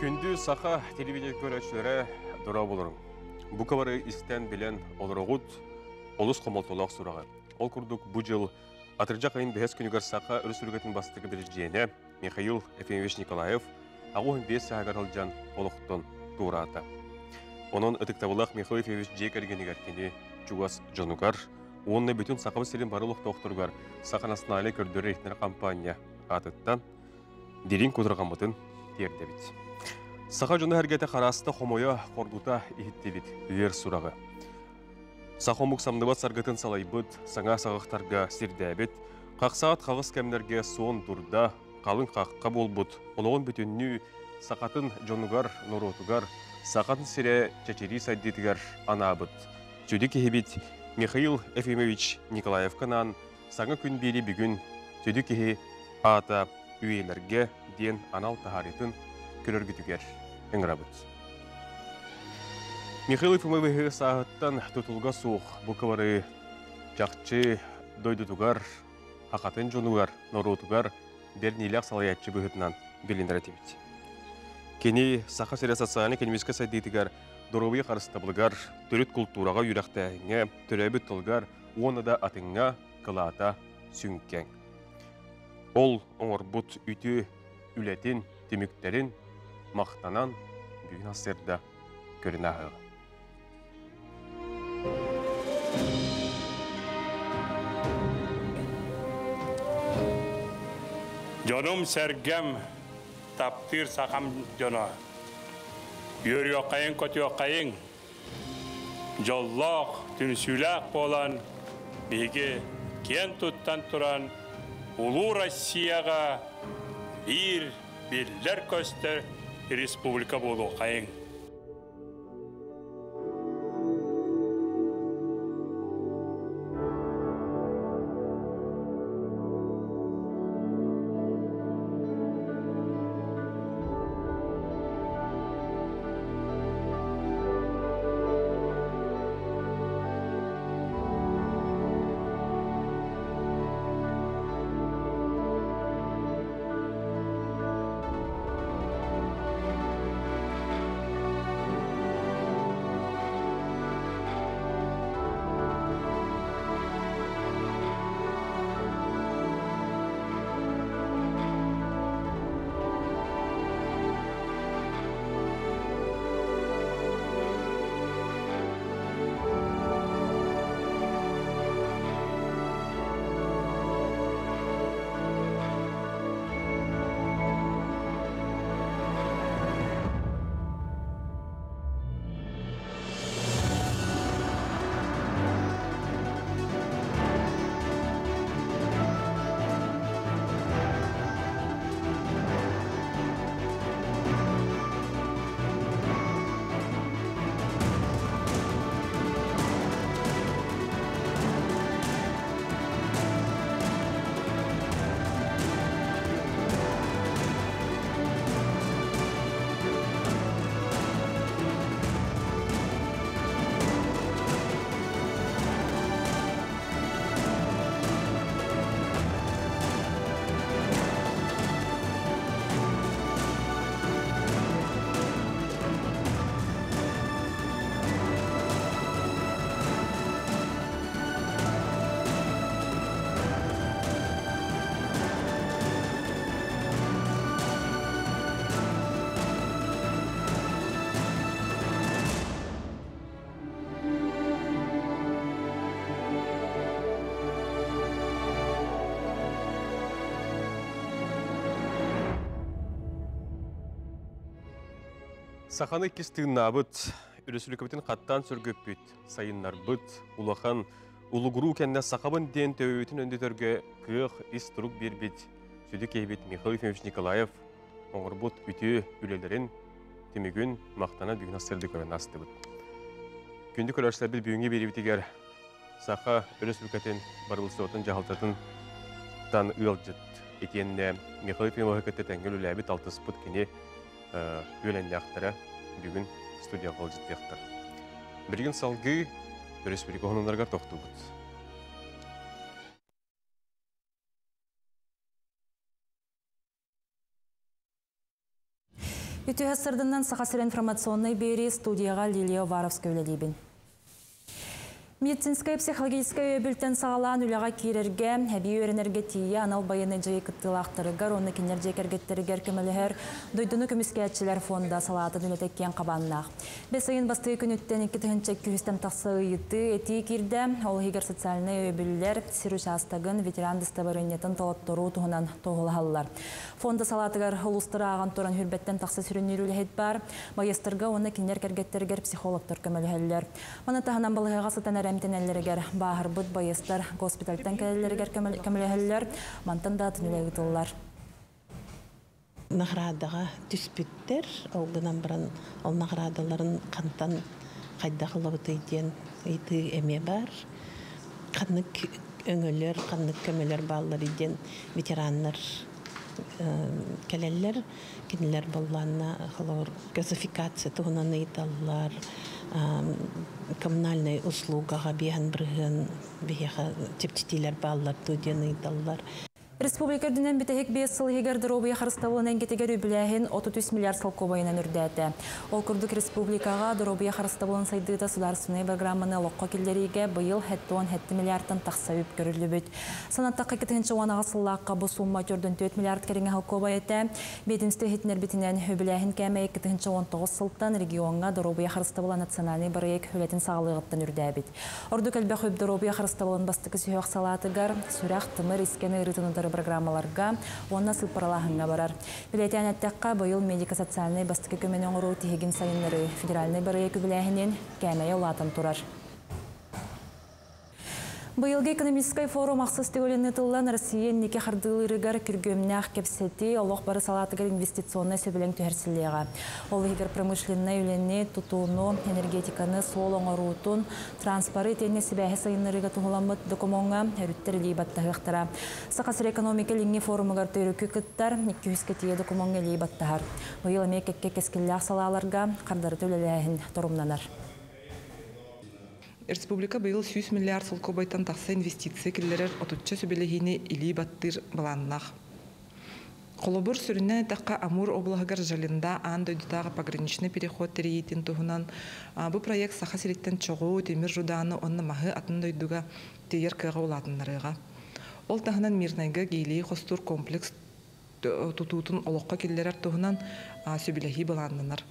Күндү саха телевидение көрөөччүлэрэ дорооболоруҥ. Бука бары истэн билэн олороҕут олус хомолтолоох сураҕы. Ол курдук бу дьыл атырдьах ыйын бэһис күнүгэр Саха Өрөспүүбүлүкэтин бастакы президенэ Михаил Ефимович Николаев 85 сааһыгар сылдьан олохтон туораата. Онон ытыктабыллаах Михаил Ефимович дьиэ кэргэнигэр кини чугас дьонугар уонна бүтүн Сахабыт сирин бары олохтоохторугар Саха национальнай көрдөрөр-иһитиннэрэр хампаанньа аатыттан дириҥ кутурҕаммытын тиэрдэбит. Саха дьоно-сэргэтэ харааста хомойо, хоргута иһиттибит ыар сураҕы. Саха омук самныбат саргытын салайбыт, саҥа саҕахтарга сирдээбит, хахсаат хаҕыс кэмнэргэ суон дурда, халыҥ хахха буолбут, олоҕун бүтүннүү сахатын дьонугар, норуотугар, сахатын сирэ чэчирии сайдыытыгар анаабыт сүдү киһибит Михаил Ефимович Николаевка анаан саҥа күн биэри бүгүн сүдү киһи аата үйэлэргэ диэн анал таһаарыытын көрөргүтүгэр ыҥырабыт. Михаил Ефимовиһы сааһыттан тутулуга суох бу кыбары чахчы дойдутугар, хахатын дьонугар, норуотугар бэрниилээх салайааччы быһыытынан билинэр этибит. Кини Саха сирэ социальнай-экономическай сайдыытыгар, доруобуйа харыстабылыгар, төрүт култуураҕа үөрэхтээһиҥҥэ, төрөөбүт тылыгар уонна да атыҥҥа кылаата сүҥкэҥ. Ол оҥорбут үтүө үлэтин түмүктэрин махтанан бүгүн сарсыарда көрүн ааһыаҕа. Дьонум-сэргэм, таптыыр сахам дьоно, үөрүөххэйиҥ-көтүөххэйиҥ, дьоллоох, түмсүүлээх буолан, биһиги киэн туттан туран, Улуу Россияҕа биир биллэр-көстөр республика буолуоххайыҥ. Саханы иккис тыыннаабыт, өрөспүүбүлүкэбитин хаттаан сөргүппүт, сайыннарбыт, улахан улугуруу кэннэ сахабын диэн төбөбүтүн өндөтөргө кыах ис турук биэрбит сүдү киһибит Михаил Ефимович Николаев оҥорбут үтүө үлэлэрин түмүгүн махтана бүгүн сырды көрөн астыбыт. Күндү көрөөччүлэрбит бүгүҥҥү биэриибитигэр Саха Өрөспүүбүлүкэтин барылыстыбатын дьаһалтатын тан ыалдьыт итиэннэ Михаил Ефимовиһы кытта тэҥҥэ үлэлээбит алтыспыт кини үөлэннээхтэрэ бүгүн студияҕа ыалдьыттыахтар. Билигин салгыы өрөспүүбүлүкэ уһунунарыгар тохтуубут. Үтүө сарсыарданан, Саха сирэ информационнай биэрии, студияҕа Лилия Уваровская үлэлиибин. Медицинскэй, психологическай өйөбүлтэн саҕалаан үлэҕэ киирэргэ, эбии үөрэнэргэ тиийэ анал байыаннай дьайыы кыттыылаахтарыгар уонна кинилэр дьиэ кэргэттэригэр көмөлөһөр Дойдуну көмүскээччилэр фонда салаатын үлэтэ киэҥ хабааннаах. Бэс ыйын бастакы күнүттэн 2200-тэн тахса ыйытыы, этии киирдэ. Ол иһигэр социальнай өйөбүллэр, сир учаастагын, ветеран дастабырыанньатын толотторуу туһунан туоһулаһаллар. Фонда салаатыгар улуустары ааҕан туран 20-тэн тахса сүрүннүүр үлэһит баар. Байыастарга уонна кинилэр кэргэттэригэр психологтар көмөлөһөллөр. Маны таһынан балыыһаҕа сытан эрэ эмтэнэллэригэр, бааһырбыт байыастар госпитальтан кэлэллэригэр көмөлөһөллөр. Мантан да атын үлэ ыытыллар. Наградаҕа түспүттэр. Ол гынан баран ол наҕараадаларын хантан хайдах ылабытый диэн ыйытыы эмиэ баар. Ханнык өҥөлөр, ханнык көмөлөр баалларый диэн ветераннар кэлэллэр. Кинилэр буоллаанна холобур газификация туһунан ыйыталлар, коммунальнай услугаҕа 5% биһиэхэ чэпчэтиилэр бааллар дуу диэн ыйыталлар. Республика үрдүнэн бүтэһик 5 сыл иһигэр доруобуйа харыстабылын эйгэтигэр үбүлээһин 33 миллиард солкуобайынан үрдээтэ. Ол курдук республикаҕа доруобуйа харыстабылын сайдыыта судаарыстыбаннай программаны олоххо киллэриигэ быйыл 77 миллиардтан тахса үп көрүллүбүт. Санаттахха 2018 сыллаахха бу сумма 4 миллиард кэриҥэ солкуобай этэ. Ведомство иһитиннэрбитинэн, үбүлээһин кээмэйэ 2019 сылтан региоҥҥа доруобуйа харыстабыла национальнай бырайыак үлэтин саҕалыаҕыттан үрдээбит. Ордук элбэх үп доруобуйа харыстабылын бастакы сүһүөх салаатыгар, сүрэх, тымыр, искэн ыарыытын утары программаларга уонна сыыппаралааһыҥҥа барар. Бэлиэтээн эттэххэ, быйыл медико-социальнай бастакы көмөнү оҥоруу тиһигин сайыннарыы федеральнай бырайыак үбүлээһинин кээмэйэ улаатан турар. Быйылгы экономическай форум ахсыс төгүлүн ыытыллан, Россия инники хардыылыырыгар күргүөмнээх кэпсэтии, олох бары салаатыгар инвестиционнай сөбүлэҥ түһэрсиллиэҕэ. Ол иһигэр промышленнай үлэни, тутууну, энергетиканы, суол оҥоруутун, транспоры итиэннэ сибээһи сайыннарыыга туһуламмыт докумуоҥҥа өрүттэр илии баттаһыахтара. Саха сирэ экономика илиҥҥи форумугар төрүкү кыттар, 200-гэ тиийэ докумуоҥҥа илии баттаһар. Быйыл эмиэ кэккэ кэскиллээх салааларга хардарыта үлэлээһин торумнанар. Республика быйыл 100 миллиард солкуобайтан тахса инвестиция киллэрэр 30-ча сөбүлэһиини илии баттыыр былааннаах. Холобур, сүрүннээн эттэххэ, Амур облаһыгар Жалинда аан дойдутааҕы пограничный переход тэрийиитин туһунан бу проект Саха сириттэн чоҕу, тимир руданы уонна маһы атын дойдуга тиэйэр кыаҕы улаатыннарыаҕа. Ол таһынан Мирнайга гелийи хостуур комплекс тутуутун олоххо киллэрэр туһунан сөбүлэһии былааннанар.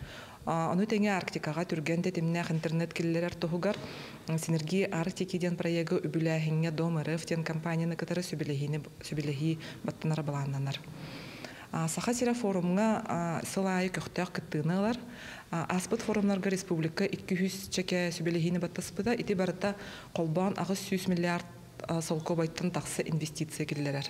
Ону тэҥэ Арктикаҕа түргэн тэтимнээх интернет киллэрэр туһугар Синергия Арктики диэн проегы үбүлээһиҥҥэ Дом РФ диэн компанияны кытары сөбүлэһии баттанара былааннанар. Саха сирэ форумҥа сыл аайы көхтөөх кыттыыны ылар. Ааспыт форумнарга республика 200 чэкэ сөбүлэһиини баттаспыта. Ити барыта холбоон 800 миллиард солкуобайтан тахса инвестиция киллэрэр.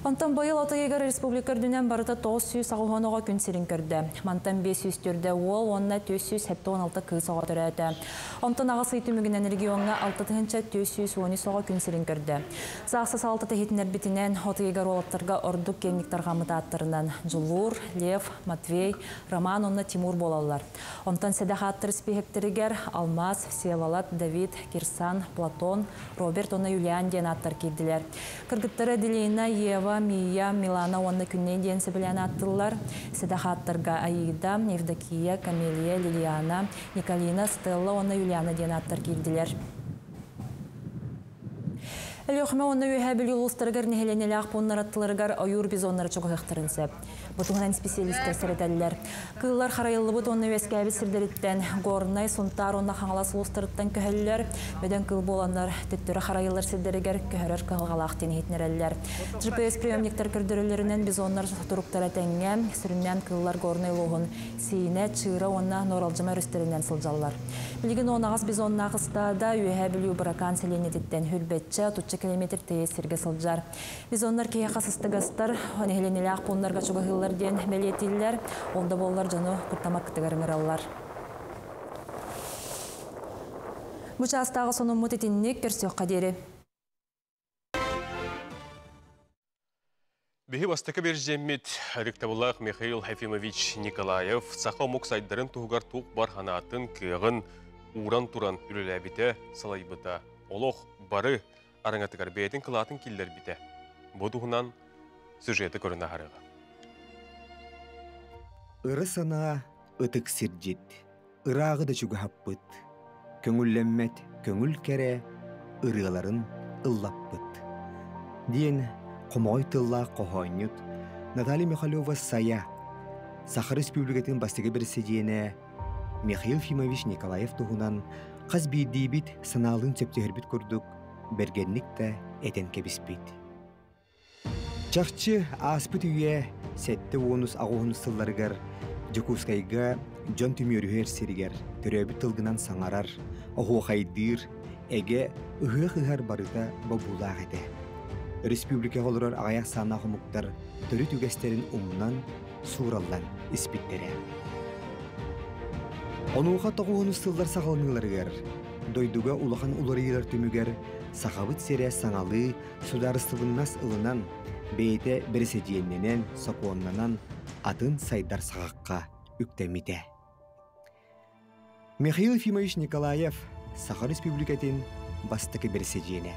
Онтон быйыл от ыйыгар республика үрдүнэн барыта 980 оҕо күн сирин көрдө. Мантан 504 уол уонна 476 кыыс оҕо төрөөтө. Онтон аҕыс ый түмүгүнэн региоҥҥа 6413 оҕо күн сирин көрдө. ЗАГС салалтата иһитиннэрбитинэн, от ыйыгар уолаттарга ордук киэҥник тарҕаммыт ааттарынан Дьулуур, Лев, Матвей, Роман уонна Тимур буолаллар. Онтон сэдэх ааттар испииһэктэригэр Алмаз, Всеволод, Давид, Кирсан, Платон, Роберт уонна Юлиан диэн ааттар киирдилэр. Кыргыттары Аделина, Ева, Мия, Милана уонна Күннэй диэн сөбүлээн ааттыыллар. Сэдэх ааттарга Аида, Евдокия, Камелия, Лилиана, Николина, Стелла уонна Юлиана диэн ааттар киирдилэр. Өлүөхүмэ уонна Үөһээ Бүлүү улуустарыгар нэһилиэнньэлээх пууннар аттыларыгар ойуур бизоннара чугаһыахтарын сөп. Бу туһунан специалистэр сэрэтэллэр. Кыыллар харайыллыбыт уонна үөскээбит сирдэриттэн Горнай, Сунтаар уонна Хаҥалас улуустарыттан көһөллөр. Бөдөҥ кыыл буоланнар төттөрү харайыллар сирдэригэр көһөрөр кыһалҕалаах диэн иһитиннэрэллэр. GPS-приемниктар көрдөрөллөрүнэн бизоннар туруктара тэҥҥэ, сүрүннээн кыыллар Горнай улууһун Сиинэ, Чыыра уонна Нуоралдьыма өрүстэринэн сылдьаллар. Билигин 18 бизоннаах ыстаада Үөһээ Бүлүү Быракаан сэлиэнньэтиттэн хүрбэччэ, 30-ча километр тэйэ сиргэ сылдьар. Бизоннар киһиэхэ сыстыгастар, нэһилиэнньэлээх пууннарга чугаһыыллар диэн бэлиэтииллэр. Ол да буоллар дьону куттамаккытыгар ыҥыраллар. Бу чаастааҕы сонуммут итинник, көрсүөххэ диэри. Биһи бастакы биржеммит ытыктабыллаах Михаил Ефимович Николаев саха омук сайдарын туһугар туох бар санаатын, кыаҕын ууран туран үлэлээбитэ, салайбыта, олох бары араҥатыгар бэйэтин кылаатын киллэрбитэ. Бу туһунан сюжеты көрөн аһарыаҕа. Ыра санаа ытык сирдьит, ырааҕы да чугаһаппыт, көҥүллэммэт көҥүл кэрэ ырыаларын ыллаппыт диэн хомоҕой тыллаах хоһоонньут Наталья Михалева-Сайа Саха Республикатын бастакы бэрэсидьиэнэ Михаил Ефимович Николаев туһунан хас биирдиибит санаалыын сөптөһөрбүт курдук бэргэнник да этэн кэбиспит. Чахчы, ааспыт үйэ 70-ус сылларыгар Дьокуускайга дьон түмүөрүһэр сиригэр төрөөбүт тылгынан саҥарар, оһуохайдыыр, эгэ ыһыах ыһар барыта бобуулаах этэ. Республикаҕа олорор аҕыйах сааннаах омуктар төрүт үгэстэрин умнан, суураллан испиттэрэ. Онуоха тоҕуһунус сыллар саҕаланыыларыгар дойдуга улахан уларыйыылар түмүгэр Сахабыт сирэ саҥалыы судаарыстыбыннас ылынан, бэйэтэ бэрэсидьиэннэнэн, сокуоннанан атын сайдар саҕахха үктэммитэ. Михаил Ефимович Николаев Саха Республикатын бастакы бэрэсидьиэнэ.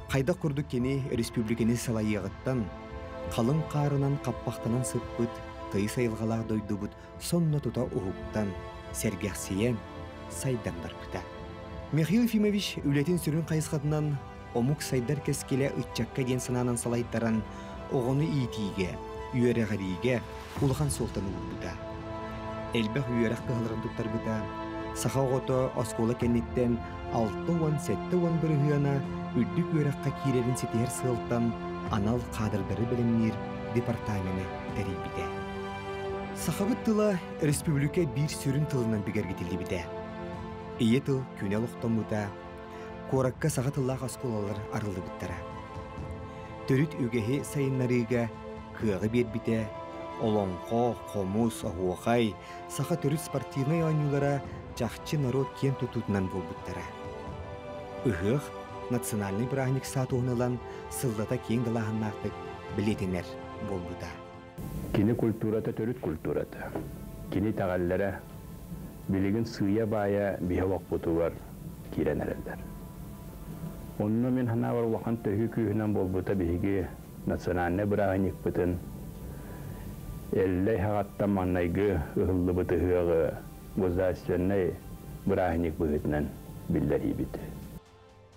Хайдах курдук кини республиканы салайыаҕыттан халыҥ хаарынан хаппахтанан сыппыт тыйыс айылҕалаах дойдубут сонно тута уһуктан, сэргэхсийэн, сайдан барбыта. Михаил Ефимович үлэтин сүрүн хайысхатынан омук сайдар кэскилэ ыччакка диэн санаанан салайтаран оҕону иитиигэ, үөрэҕириигэ улахан суолтаны уурбута. Элбэх үөрэх кыһаларын туттарбыта. Саха оҕото оскуола кэнниттэн 60-70 бырыһыана үрдүк үөрэххэ киирэрин ситиһэр сыалтан анал каадырдары бэлэмниир департамены тэрийбитэ. Сахабыт тыла республика биир сүрүн тылынан бигэргитиллибитэ. Ийэ тыл күнэ олохтоммута, куоракка саха тыллаах оскуолалар арыллыбыттара. Төрүт үгэһи сайыннарыыга кыаҕы биэрбитэ, олоҥхо, хомус, оһуохай, саха төрүт спортивнай оонньуулара чахчы норуот киэн тутуутунан буолбуттара. Ыһыах национальнай бырааһынньык статуһун ылан сыллата киэҥ далааһыннаахтык бэлиэтэнэр буолбута. Кини культурата төрүт культурата. Кини итэҕэллэрэ билигин сыыйа-баайа биһи олохпутугар киирэн эрэллэр. Онно мин санаабар улахан төһүү күүһүнэн буолбута биһиги национальнай бырааһынньыкпытын Эллэй хаҕаттан маҥнайгы ыһыллыбыт ыһыаҕы государственнай бырааһынньык быһыытынан биллэриибит.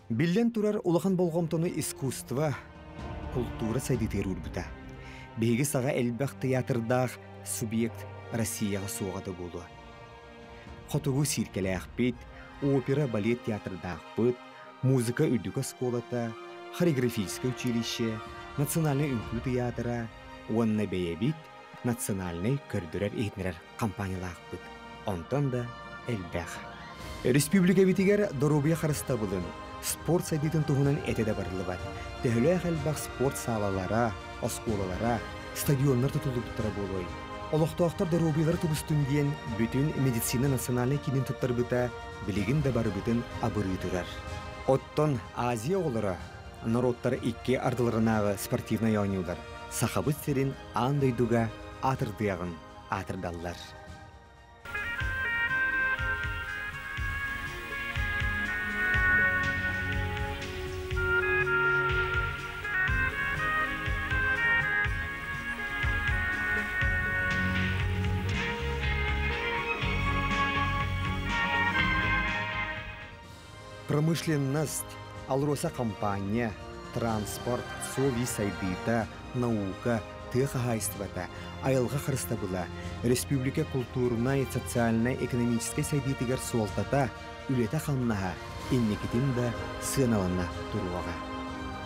Биллэн турар, улахан болҕомтону искусство, култуура сайдыытыгар уурбута. Биһиги саҕа элбэх тыйаатырдаах субъект Россияҕа суоҕа да буолуо. Хотугу цииркэлээхпит, опера, балет театрдаахпыт, музыка үрдүк оскуолата, хореографическай училище, национальнай үҥкүү тыйаатыра уонна бэйэбит национальнай көрдөрөр-иһитиннэрэр компаниялаахпыт. Онтон да элбэх. Республикабитигэр доруобуйа харыстабылын, спорт сайдыытын туһунан этэ да барыллыбат. Төһөлөөх элбэх спорт саалалара, оскуолалара, стадионнар тутуллубуттара буолуой? Олохтоохтор доруобуйалара тубустун диэн бүтүн медицина национальнай киинин туттарбыта билигин да барыбытын абырыы турар. Оттон Азия оҕолоро норуоттар икки ардыларынааҕы спортивнай оонньуулар Сахабыт сирин аан дойдуга аатырдыаҕын аатырдаллар. Промышленность, АЛРОСА хампаанньа, транспорт, суол-иис сайдыыта, наука, тыа хаһаайыстыбата, айылҕа харыстабыла, республика култуурунай, социальнай, экономическай сайдыытыгар суолтата, үлэтэ-хамнаһа инникитин да сыаналана туруоҕа.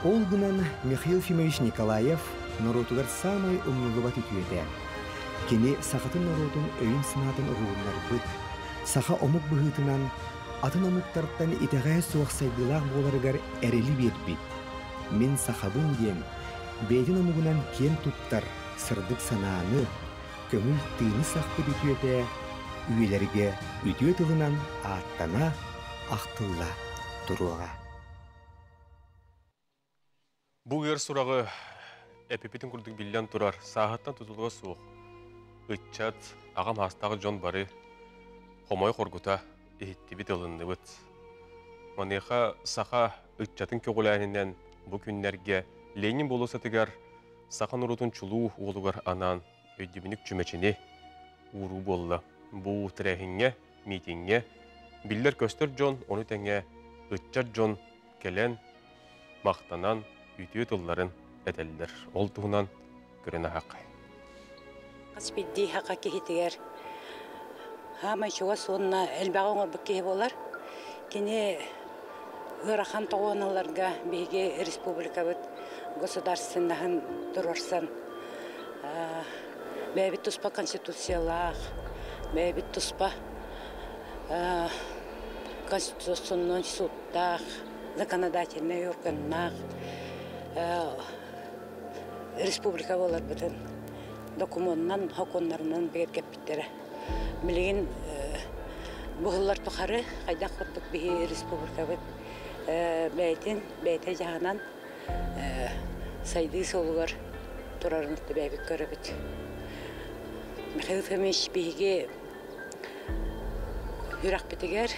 Ол гынан Михаил Ефимович Николаев норуотугар саамай умнуллубат үтүөтэ. Кини сахатын норуотун өйүн-санаатын уһугуннарбыт, саха омук быһыытынан атын омуктартан итэҕэһэ суох сайдыылаах буоларыгар эрэли биэрбит, мин сахабын диэн бэйэтин омугунан киэн туттар сырдык санааны, көҥүл тыыны сахпыт үтүөтэ үйэлэргэ үтүө тылынан ааттана, ахтылла туруоҕа. Бу ыар сураҕы эпипитин курдук биллэн турар, сааһыттан тутулуга суох. Ыччат, аҕам аастаах дьон бары хомой хоргута иһиттибит, ылынныбыт. Маныаха саха ыччатын көҕүлээһининэн бу күннэргэ Ленин болуоссатыгар саха норуотун чулуу уолугар анаан өйдөбүнүк чүмэчини ууруу буолла. Бу тэрээһиҥҥэ, миитиҥҥэ биллэр-көстөр дьон, ону тэҥэ ыччат дьон кэлэн, махтанан, үтүө тылларын этэллэр. Ол туһунан көрөн аһааххай. Хас биирдии саха киһитигэр хаамай чугас уонна элбэҕи оҥорбут киһи буолар. Кини ыарахан тоҕуоналарга биһиги республикабыт государственноһын туруорсан бэйэбит туспа конституциялаах, бэйэбит туспа конституционнай сууттаах, законодательнай органнаах республика буоларбытын докумуонунан, сокуоннарынан бигэргэппиттэрэ. Билигин быһыллар тухары хайдах курдук биһи республикабыт бэйэтин бэйэтэ дьаһанан сайдыы суолугар турарын бэйэбит көрөбүт. Михаил Фомич биһиги үрэхпитигэр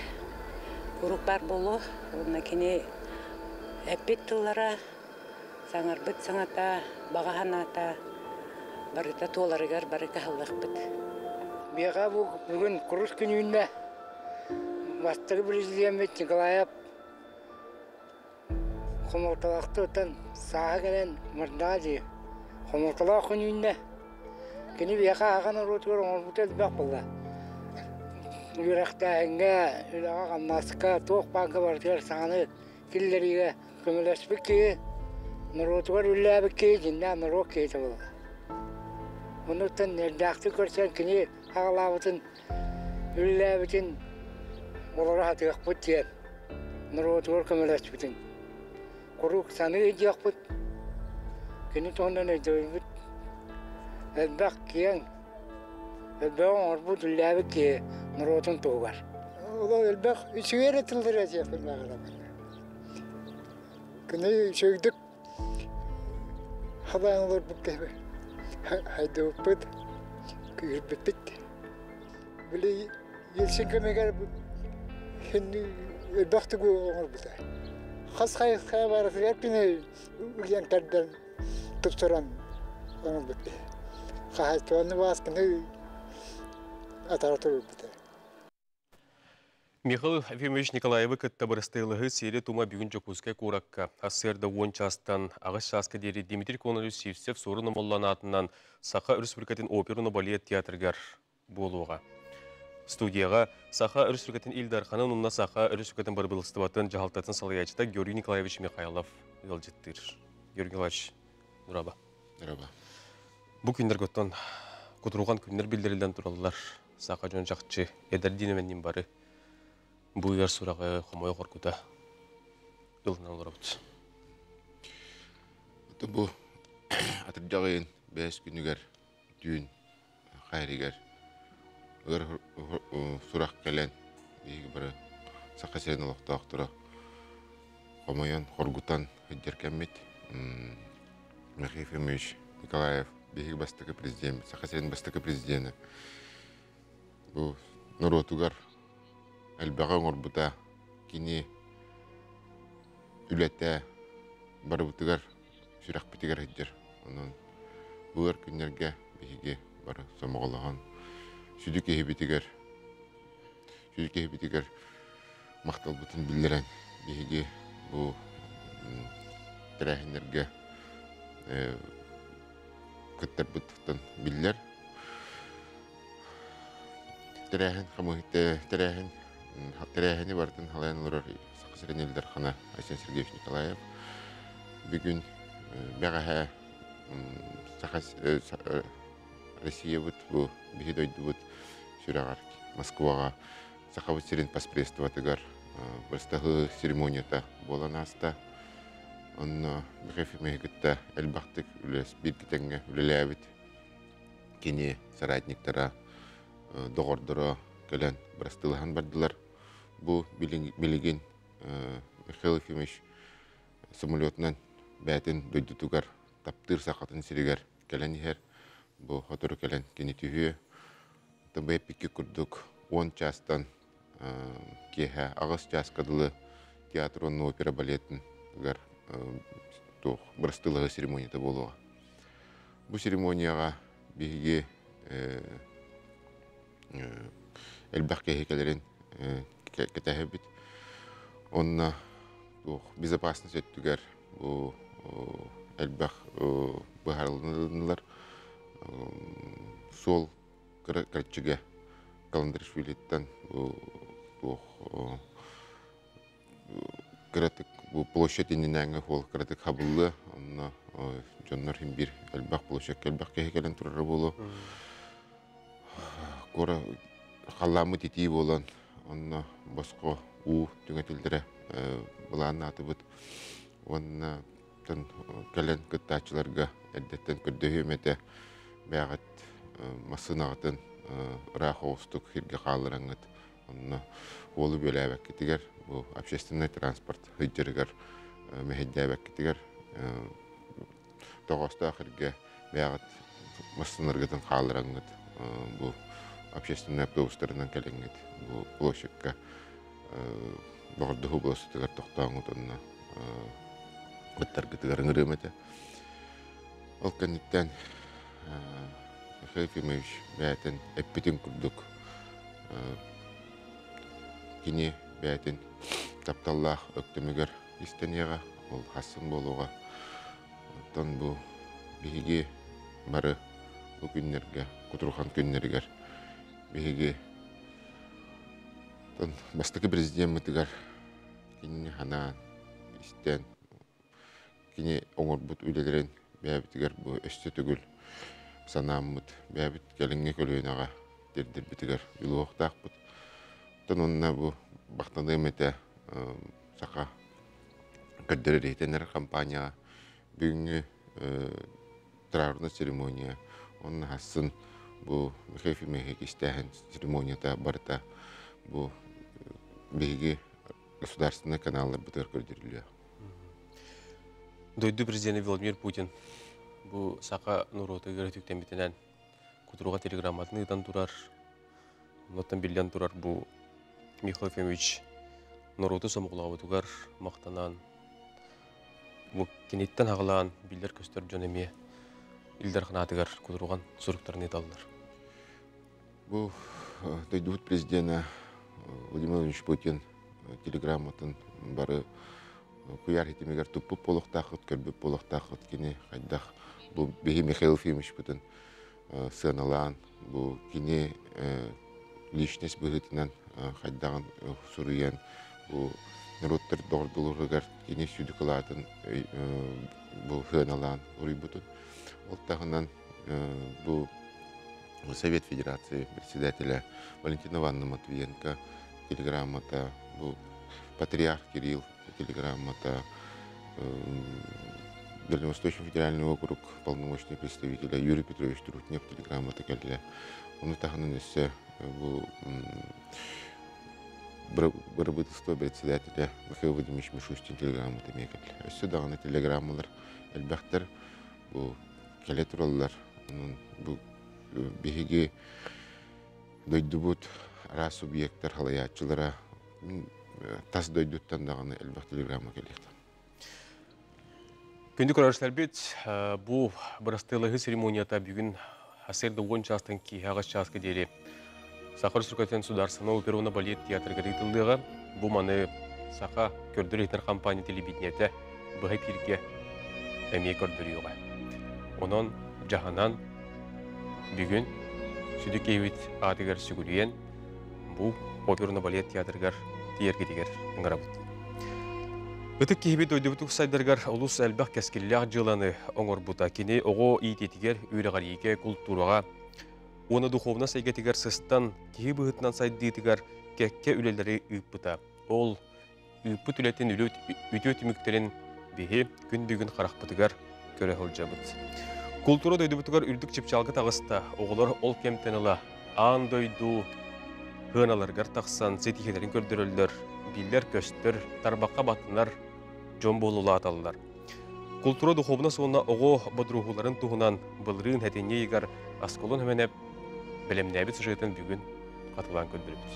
куруук баар буолуо. Уонна кини эппит тыллара, саҥарбыт саҥата, баҕа санаата барыта туоларыгар бары кыһаллыахпыт. Миэхэ бу бүгүн курус күн үүннэ. Бастакы президеммит Николаев Хомолтолоохтуттан сааһа кэлэн мырдаа дии. Хомолтолоох күн үүннэ. Кини биһиэхэ аһаҕан норуотугар оҥорбута элбэх буолла. Үөрэхтээһиҥҥэ, үлэҕэ-хамнаска, туох баарга барытыгар саҥаны киллэриигэ көмөлөспүт киһи, норуотугар үлэлээбит киһи дьиҥнээх норуот киһитэ буолла. Онуттан эрдээхтик көрсөн кини аҕалаабытын үлэлээбитин олоро сатыахпыт диэн норуотугар көмөлөспүтүн куруук саныы илдьиэхпит. Кини туһунан өйдөбүлбүт элбэх киэҥ, элбэҕи оҥорбут, үлэлээбит киһи норуотун туһугар. Ол элбэх үчүгэй эрэ тыллары этиэхпин баҕарабын. Кини үчүгэйдик халаан олорбут киһи хайдыбыппыт, күүһүрбүппүт. Били Ельцин кэмигэр элбэх тугу оҥорбута. Хас хайысха барытыгар кини үлээн тардан тупсаран оҥорбут киһи. Хаһаайыстыбаны бааскыны атаҕа туруорбута. Михаил Ефимович Николаевы кытта бырастыылаһыы сиэри-тума бүгүн Дьокуускай куоракка сарсыарда уон чаастан аҕыс чааска диэри Дмитрий Кононович Сивцев Суорун Омоллоон аатынан Саха Өрөспүүбүлүкэтин операны балет театрыгар буолуоҕа. Студияҕа Саха Өрөспүүбүлүкэтин Ил Дарханын уонна Саха Өрөспүүбүлүкэтин бырабыыталыстыбатын дьаһалтатын салайааччыта Георгий Николаевич Михайлов ыалдьыттыыр. Георгий Николаевич, дороба. Дороба. Бу күннэргэ оттон кутурҕан күннэр биллэриллэн тураллар. Саха дьон чахчы эдэрдиин эмэннин бары бу ыар сураҕы хомойо хоргута ылынан олоробут. Бу атырдьах ыйын бэс күнүгэр түүн хайригэр ыар сурах кэлэн биһиги бары Саха сирин олохтоохторо хомойон, хоргутан сылдьар кэммит. Михаил Ефимович Николаев биһиги бастакы президент, Саха сирин бастакы президенэ. Бу норуотугар элбэҕи оҥорбута, кини үлэтэ барыбытыгар сүрэхпитигэр сылдьар. Онон бу өр күннэргэ биһиги бары сомоҕолоһон сүдү киһибитигэр сүдү киһибитигэр махталбытын биллэрэн биһиги бу тэрээһиннэргэ кыттарбытыттан биллэр. Тэрээһин тэрээһин тэрээһини барытын халайан олорор Саха сирин Ил Дархана Айсен Сергеевич Николаев бүгүн бэҕэһээ Саха Россиябыт бу биһи дойдубут сүрэҕэр Москваҕа Сахабыт сирин поспредствотыгар бырастаһыы церемонията буолан ааста. Онно Михаил Ефимовиһы кытта элбэхтик үлэс бииргэ тэҥҥэ үлэлээбит кини соратниктара, доҕордоро кэлэн бырастыылаһан бардылар. Бу билигин Михаил Ефимович самолетунан бэйэтин дойдутугар таптыыр сахатын сиригэр кэлэн иһэр. Бу сотору кэлэн кини түһүө. Бэйэппикки курдук 10 чаастан киэһэ 8 чааска дылы театр уонна опера балетыгар туох бырастыылаһыы церемонията буолуоҕа. Бу церемонияҕа биһиги Элбэх киһи кэлэрин кэтэһэбит. Онно туох безопасность өттүгэр бу элбэх быһаарылыннылар. Суол кыраччыга Каландаришвилиттан бу туох кыратык бу площадь иннинээҥҥи суол кыратык хабыллыа. Онно дьоннор иһин биир элбэх площадька элбэх киһи кэлэн турара буолуо. Куора халлааммыт итии буолан, онно босхо уу түҥэтиллэрэ былааннаатыбыт. Уонна кэлэн кыттааччыларга эрдэттэн көрдөһүөм этэ, бэйэҕит массыынаҕытын ыраах оҕустук сиргэ хааллараҥҥыт, онно уолу бүөлээбэккитигэр, бу общественный транспорт сылдьарыгар мэһэйдээбэккитигэр тоҕоостоох эргэ бэйэҕит массыыналаргытын хааллараҥҥыт бу общественнай автобустарынан кэлэҥҥит бу площадька доҕордоһуу болуоссатыгар тохтооҥҥут онно ыттаргытыгар ыҥырыам этэ. Ол кэнниттэн Михаил Ефимович бэйэтин эппитин курдук кини бэйэтин тапталлаах өктөмүгэр истэниэҕэ, ол хассын буолуоҕа. Оттон бу биһиги бары бу күннэргэ, кутурҕан күннэригэр биһиги бастакы президеммытыгар кинини ханаан, истэн, кини оҥорбут үлэлэрин бэйэбитигэр бу өссө төгүл санааммыт, бэйэбит кэлиҥҥи көлүөнэҕэ тиэрдэрбитигэр дьулуһуохтаахпыт. Оттон онно бу бахтаныам этэ саха көрдөрөр иһитиннэрэр компанияҕа бүгүҥҥү траурная церемония уонна хассын бу Михаил Ефимович истээһин церемонията барыта бу биһиги государственнай каналларбытыгар көрдөрүллүө. Дойду президенэ Владимир Путин бу саха норуотугар үтүктэммитинэн кутуруга телеграмматын ыытан турар. Оннуттан биллэн турар бу Михаил Ефимович норуоту сомоҕолообутугар махтанан бу киниттэн аҕалаан биллэр-көстөр дьон эмиэ Ил Дарханаатыгар кутурҕан суруктарын ыыталлар. Бу дойдубут президенэ Владимир Владимирович Путин телеграмматын бары куйаар ситимигэр туппут буолуохтааххыт, көрбүт буолуохтааххыт. Кини хайдах бу биһи Михаил Ефимовичпытын сыаналаан, бу кини личность быһыытынан хайдаҕын суруйан, бу норуоттар доҕордууларыгар кини сүдү кылаатын бу сыаналаан уруйбутун. Ол таһынан бу Совет Федерации председателя Валентина Ивановна Матвиенко телеграммата, бу патриарх Кирилл телеграммата, Дальневосточный федеральный округ полномочный представителя Юрий Петрович Трутнев телеграммата кэллэ. Ону таһынан өссө бу бырабыыталыстыба председателя Михаил Владимирович Мишустин телеграммата эмиэ кэллэ. Өссө даҕаны телеграммалар элбэхтэр бу кэлэ тураллар. Онон бу биһиги дойдубут араас субъектар халайааччылара тас дойдуттан даҕаны элбэх телеграмма кэлиэхтэ. Күндү көрөөччүлэрбит, бу бырастыылаһыы церемонията бүгүн сарсыарда 10 чаастан киэһэ 8 чааска диэри Саха Республикатын Сударственного оперона балет театрыгар ыытыллыаҕа. Бу маны Саха көрдөр-иһитинэр компания телевидениетэ быһа эфиргэ эмиэ көрдөрүөҕэ. Онон дьаһанан бүгүн сүдү киһибит аатыгар сүгүрүйэн бу оперно балет театрыгар тиийэргитигэр ыҥырабыт. Ытык киһибит дойдубут сайдарыгар олус элбэх кэскиллээх дьыаланы оҥорбута. Кини оҕо иитиитигэр, үөрэҕириигэ, култуураҕа уонна духовнай эйгэтигэр сыстан киһи быһыытынан сайдыытыгар кэккэ үлэлэри ыыппыта. Ол ыыппыт үлэтин үтүө түмүктэрин биһи күн бүгүн харахпытыгар көрө сылдьабыт. Култуура дойдубутугар үрдүк чыпчаалга таҕыста. Оҕолор ол кэмтэн ыла аан дойду сыаналарыгар тахсан ситиһиилэрин көрдөрөллөр, биллэр-көстөр, тарбахха баттанар дьон буолулааталлар. Култуура духуобунас уонна оҕо бодуруһууларын туһунан былырыын сэтинньи ыйыгар Асколон Хэмэнэп бэлэмнээбит сюжетын бүгүн хатылаан көрдөрөбүт.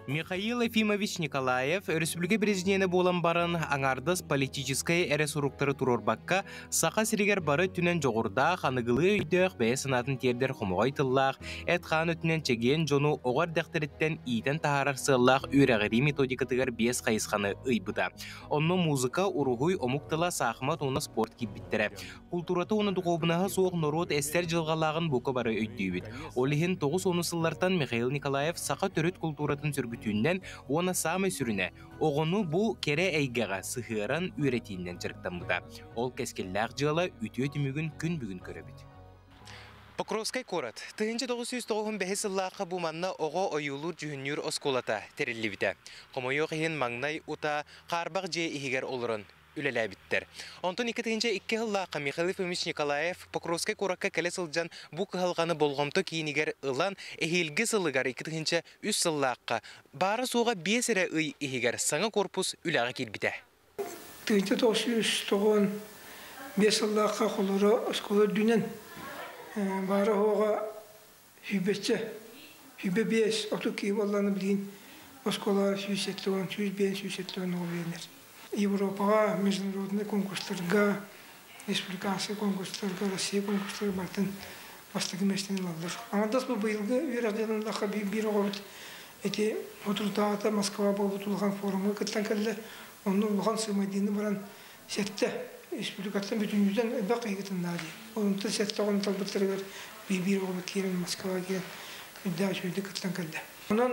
Михаил Ефимович Николаев өрөспүүбүлүкэ президенэ буолан баран аҥаардас политическай эрэ суруктары туруорбакка, Саха сиригэр бары өттүнэн дьоҕурдаах, аныгылыы өйдөөх, бэйэ санаатын тиэрдэр хомоҕой тыллаах, эт-хаан өттүнэн чэгиэн дьону оҕо эрдэхтэриттэн иитэн таһаарар сыаллаах үөрэҕирии методикатыгар биэс хайысханы ыйбыта. Онно музыка, уруһуй, омук тыла, саахымат уонна спорт киирбиттэрэ. Култуурата уонна духуобунаһа суох норуот эстэр дьылҕалааҕын бука бары өйдүүбүт. Ол иһин 90 сыллартан Михаил Николаев саха төрүт култууратын сөргүтүүннэн уонна саамай сүрүнэ, оҕону бу кэрэ эйгэҕэ сыһыаран үөрэтииннэн дьарыктаммыта. Ол кэскиллээх дьыала үтүө түмүгүн күн бүгүн көрөбүт. Покровскай куорат 1995 сыллаахха бу манна оҕо ойуулуур-дьүһүннүүр оскуолата тэриллибитэ. Хомойуох иһин маҥнай утаа хаарбах дьиэ иһигэр олорон үлэлээбиттэр. Онтон 2002 сыллаахха Михаил Ефимович Николаев Покровскай куоракка кэлэ сылдьан бу кыһалҕаны болҕомто киинигэр ылан эһиилги сылыгар 2003 сыллаахха баара-суоҕа биэс эрэ ый иһигэр саҥа корпус үлэҕэ киирбитэ. 1995 сыллаахха холоро оскуола үрдүнэн баара-суоҕа сүүрбэччэ, 25, 30 киһи буоллаҕына билигин оскуолаҕа 170, 105, 170 оҕо үөрэнэр. Европаҕа международнай конкурстарга, республиканскай конкурстарга, Россия конкурстарга барытын бастакы миэстэни ылаллар. Аҥардас бу быйылгы үөрэх дьылын ыллахха биир оҕобут ити соторутааҕыта Москва буолбут улахан форумҥа кыттан кэллэ. Онно улахан сыымайдыыны баран сэттэ республикаттан бүтүннүүтэн элбэх киһи кытыннаа дии. Онтон сэттэ оҕону талбыттарыгар биир-биир оҕобут киирэн Москваҕа киирэн үрдээх үчүгэйдик кыттан кэллэ. Онон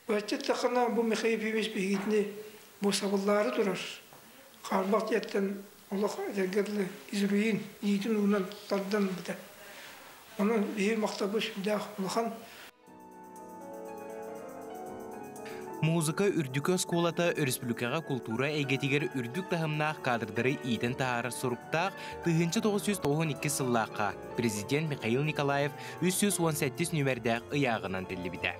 бачча эттэххинэ бу Михаил Ефимович биһигитини бу сабыллаары турар хаарбах дьиэттэн олох этэргэ дылы изруин иитин уунан тардан ылбыта. Онон биһиги махталбыт сүрдээх улахан. Музыка үрдүкү оскуолата өрөспүүбүлүкэҕэ култуура эйгэтигэр үрдүк таһымнаах кадрдары иитэн таһаарар соруктаах 1992 сыллаахха президент Михаил Николаев 317 нүмердээх ыйааҕынан тэриллибитэ.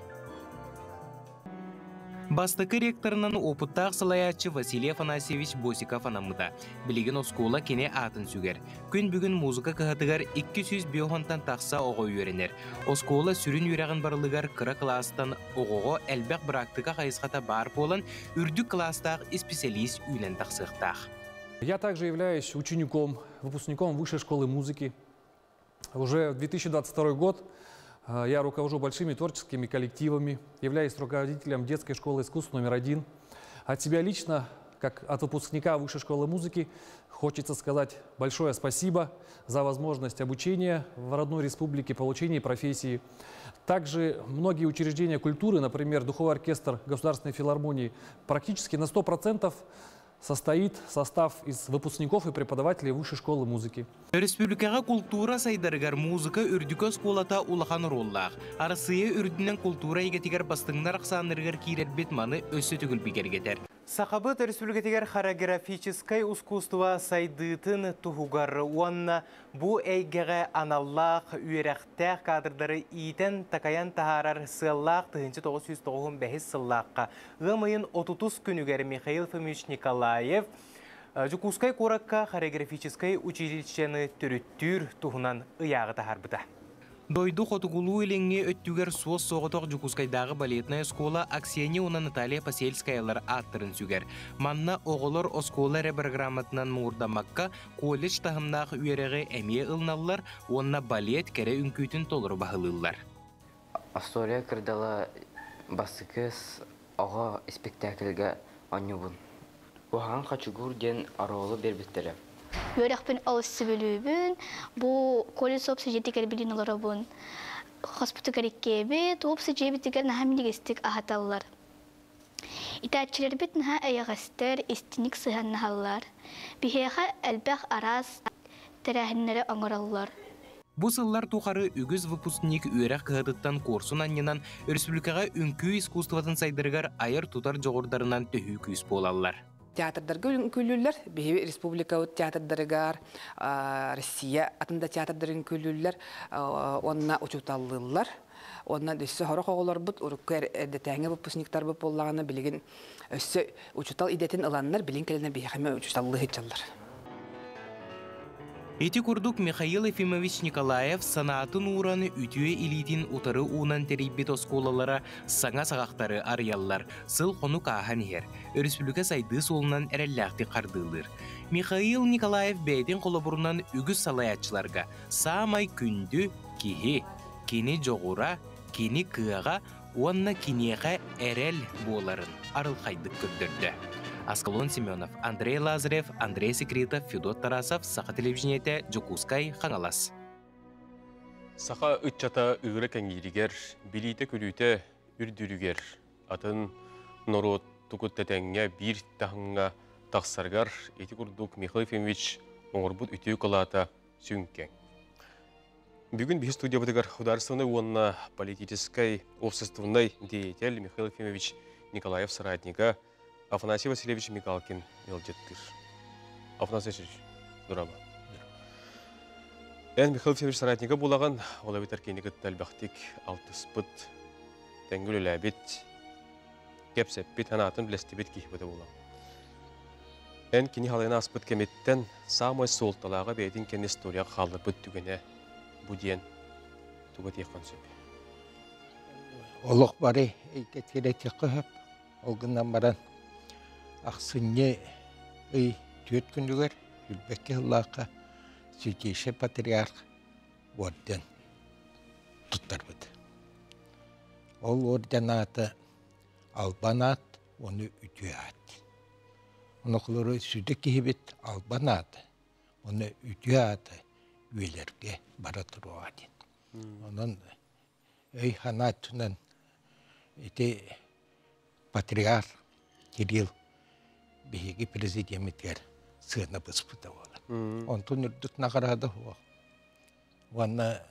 Бастакы ректорынан уопуттаах салайааччы Василий Афанасьевич Босиков анаммыта. Билигин оскуола кини аатын сүгэр. Күн бүгүн музыка кыһатыгар 250-тан тахса оҕо үөрэнэр. Оскуола сүрүн үөрэҕин барылыгар кыра кылаастан оҕоҕо элбэх быраактыка хайысхата баар буолан, үрдүк кылаастаах исписэлиис үүнэн тахсыахтаах. Я также являюсь учеником, выпускником Высшей школы музыки. Уже в 2022 год я руковожу большими творческими коллективами, являюсь руководителем детской школы искусств номер один. От себя лично, как от выпускника Высшей школы музыки, хочется сказать большое спасибо за возможность обучения в родной республике, получения профессии. Также многие учреждения культуры, например, Духовой оркестр Государственной филармонии, практически на 100% состоит состав из выпускников и преподавателей Высшей школы музыки. Өрөспүүбүлүкэҕэ култуура сайдарыгар музыка үрдүкү оскуолата улахан оруоллаах. Арассыыйа үрдүнэн култуура эйгэтигэр бастыҥнар ахсааннарыгар киирэрбит маны өссө төгүл бигэргэтэр. Сахабыт Өрөспүүбүлүкэтигэр хореографическай ускуустуба сайдыытын туһугар уонна бу эйгэҕэ аналлаах үөрэхтээх кадрдары иитэн-такайан таһаарар сыаллаах 1995 сыллаахха ыам ыйын 30 күнүгэр Михаил Фомич Николаев Дьокуускай куоракка хореографическай училищены төрүттүүр туһунан ыйааҕы таһаарбыта. Дойду хотугулуу-илиҥҥи өттүгэр суос-соҕотох Дьокуускайдааҕы балетнай оскуола Аксения уонна Наталья Посельскаялар ааттарын сүгэр. Манна оҕолор оскуола эрэ бырагырааматынан муҥурдаммакка, колледж таһымнаах үөрэҕи эмиэ ылыналлар уонна балет кэрэ үҥкүүтүн толору баһылыыллар. История кырдала бастакы оҕо испэктээкилгэ оонньуубун. Куһаҕан Хачыгуур диэн оруолу биэрбиттэрэ. Үөрэхпин олус сөбүлүүбүн. Бу колледж уопсай билин олоробун. Хоспутугар иккиэбит, уопсай дьиэбитигэр наһаа минньигэстик аһаталлар. Итээччилэрбит наһаа эйэҕэстэр, истиҥник сыһыаннаһаллар. Биһиэхэ элбэх араас тэрээһиннэри оҥороллор. Бу сыллар тухары үгүс выпускник үөрэх кыһатыттан куорсун анньынан өрөспүүбүлүкэҕэ үҥкүү искусствотын сайдарыгар айар-тутар дьоҕурдарынан төһүү күүс буолаллар. Театрдарга үҥкүүлүүллэр. Биһиги республикабыт театрдарыгар, Россия атын да театрдарын үҥкүүлүүллэр уонна учууталлыыллар. Уонна өссө сорох оҕолорбут урукку эрдэтээҥи выпускниктарбыт буоллаҕына билигин өссө учуутал идэтин ыланнар билин кэлэнэ биһиэхэ учууталлыы сылдьаллар. Ити курдук Михаил Ефимович Николаев санаатын ууран үтүө илиитин утары уунан тэрийбит оскуолалара саҥа саҕахтары арыйаллар, сыл-хонук ааһан иһэр, өрөспүүбүлүкэ сайдыы суолунан эрэллээхтик хардыылыыр. Михаил Николаев бэйэтин холобурунан үгүс салайааччыларга саамай күндү киһи, кини дьоҕура, кини кыаҕа уонна киниэхэ эрэл буоларын арылхайдык көрдөрдө. Аскалон Семенов, Андрей Лазарев, Андрей Секретов, Федот Тарасов, Саха телевидениетэ, Дьокуускай, Хаҥалас. Саха ыччата ыыра кэҥииригэр, билиитэ-күлүүтэ үрдүүрүгэр, атын норуот тугут тэтэҥҥэ биир таһымҥа тахсарыгар ити курдук Михаил Ефимович оҥорбут үтүө кылаата сүҥкэҥ. Бүгүн биһи студиябытыгар художественный уонна политическай общественный деятель Михаил Ефимович Николаев соратнига Афанасий Васильевич Мигалкин ыалдьыттыыр. Афанасий Васильевич, дороба. Эн Михаил Ефимович соратнига буолаҕын, ол эбэтэр кини кытта элбэхтик алтыспыт, тэҥҥэ үлэлээбит, кэпсэппит, санаатын билэстибит киһи буолаҕын. Эн кини халайан ааспыт кэмиттэн саамай суолталааҕа бэйэтин кэннэ историяҕа хаалларбыт түгэнэ бу диэн тугу этиэххин сөп? Олох бары эйгэтигэр этиэххэ сөп. Ол гынан баран ахсынньы ый түөрт күнүгэр Үрбэкки сыллаахха Святейший Патриарх орден туттарбыт. Ол орден аата Албан аат уонна үтүө аат. Онохлору сүдү киһибит албан аата уонна үтүө аата үйэлэргэ бара туруоҕа диэн. Онон өй-санаа өттүнэн ити патриарх Кирилл биһиги президеммитигэр сыана быспыта буолар. Онтун үрдүк наҕараада суох. Уонна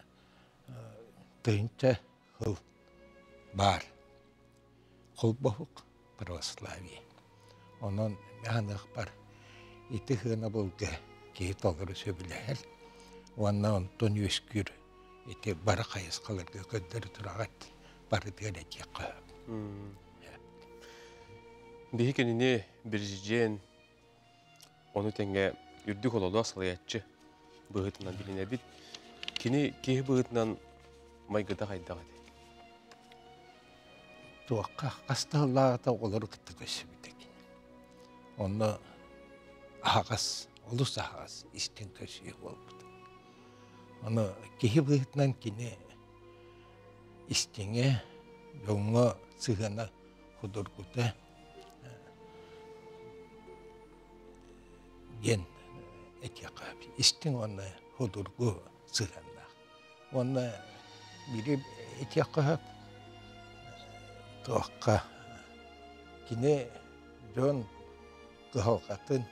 тыһыынча сыл баар холбоһук православие. Онон аныахпар ити сыанабылга киһи толору сөбүлэһэр уонна онтон үөскүүр ити бары хайысхаларга көрдөрө тураҕат барытыгар этиэххэ сөп. Биһи кинини президент ону тэҥэ үрдүк ололоох салайааччы быһыытынан билинэбит. Кини киһи быһыытынан майгыта хайдах этэй? Туохха хас да сыллааҕыта оҕолору кытта көрсүбүтэ кини. Онно аһаҕас, олус аһаҕас истиҥ көрсүһүү буолбут. Ону киһи быһыытынан кини истиҥэ, дьоҥҥо сыһыана судургута диэн этиэххэ истиҥ уонна судургу сыһыаннаах. Уонна биири этиэххэ сөп, туохха кини дьон кыһалҕатын,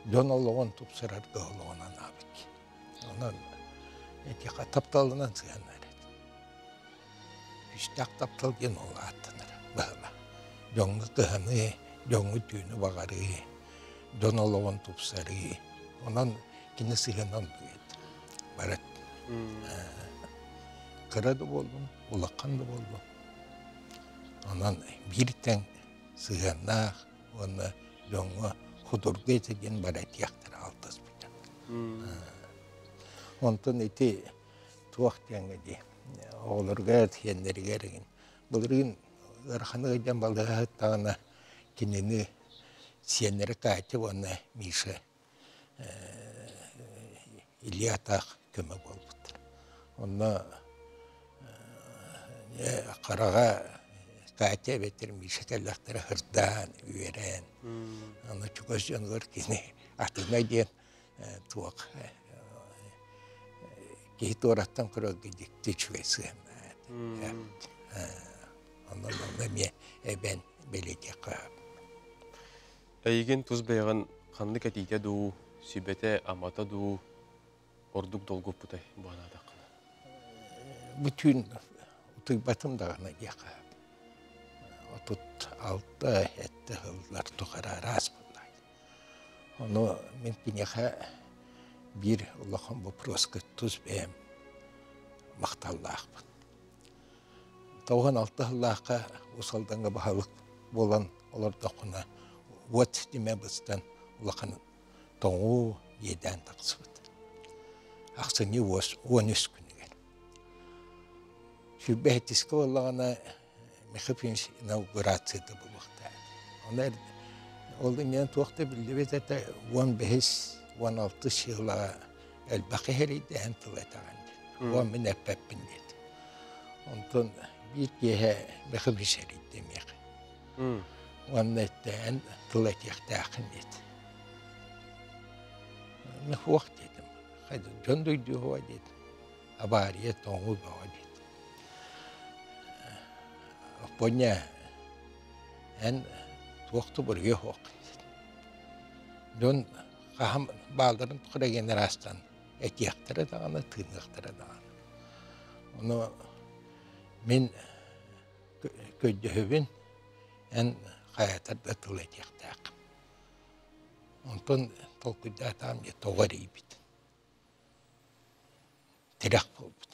дьон олоҕун тупсарар кыһалҕаны анаабыт. Онон этиэххэ тапталынан сыһыаннар этэ. Күүстээх таптал диэн ол ааттанар быһыылаах. Дьоҥҥо кыһаныы, дьоҥҥо түүнү баҕарыы, дьон олоҕун тупсарыы. Онон кини сыһыанан барыт. Кыра да буоллун, улахан да буоллун. Онон биир тэҥ сыһыаннаах уонна дьоҥҥо худургу этэ диэн бары этиэхтэрэ алтыспыта. Онтон ити туох диэҥҥэ дии оҕолоругар, сиэннэригэр игин былырыын ыарахан ыалдьан балыыһаттаҕына кинини сиэннэрэ Катя уонна Миша Илья атаах көмө буолбуттар. Онно хараҕа Катя эбэтэр Миша кэллэхтэрэ ырдаан, үөрэн, аны чугас дьонугар кини атына диэн туох киһи туораттан көрөргө дьикти үчүгэй сыһыаннаах Онон онно эмиэ эбэн бэлиэтиэххэ сөп. Эйигин тус бэйэҕин ханнык этиитэ дуу, сүбэтэ-амата дуу ордук долгуппутай бу анаатаххына? Бу түүн утуйбатым даҕаны диэххэ сөп. 36 сэттэ сыллар тухары араас буолла. Ону мин киниэхэ биир улахан боппуруоска тус бэйэм махталлаахпын. 96 сыллаахха Уус Алдаҥҥа баһылык буолан олордохпуна уот ситимэ быстан улахан тоҥуу иэдээн тахсыбыт. Ахсынньы 13 күнүгэр. Сүүрбэһиттискэ буоллаҕына Михаил Ефимович инаугурацията буолуохтаах. Оны ол иннинэ туох да биллибэт этэ 15 16 сыла элбэх эһэрийдэһэн тыл этэҕин диэн. Уон мин эппэппин диэт. Онтон биир киэһэ Михаил Ефимович эрийдэ миэхэ. Уонна эттээн тыл этиэхтээххин диэт. Мин диэтим. Дьон дойдуһуа диэтим. Авария тоҥуу бөҕө диэт. Оппуонньа эн туох да буруйа суоххун диэт. Дьон хаһан баалларын тухары генерастан этиэхтэрэ даҕаны, тыыныахтара даҕаны. Ону мин көрдөһөбүн, эн хайатар да тыл этиэхтээххин. Онтон толкуйдаатаҕым дьэ тоҕо эрийбит. Тирэх буолбут.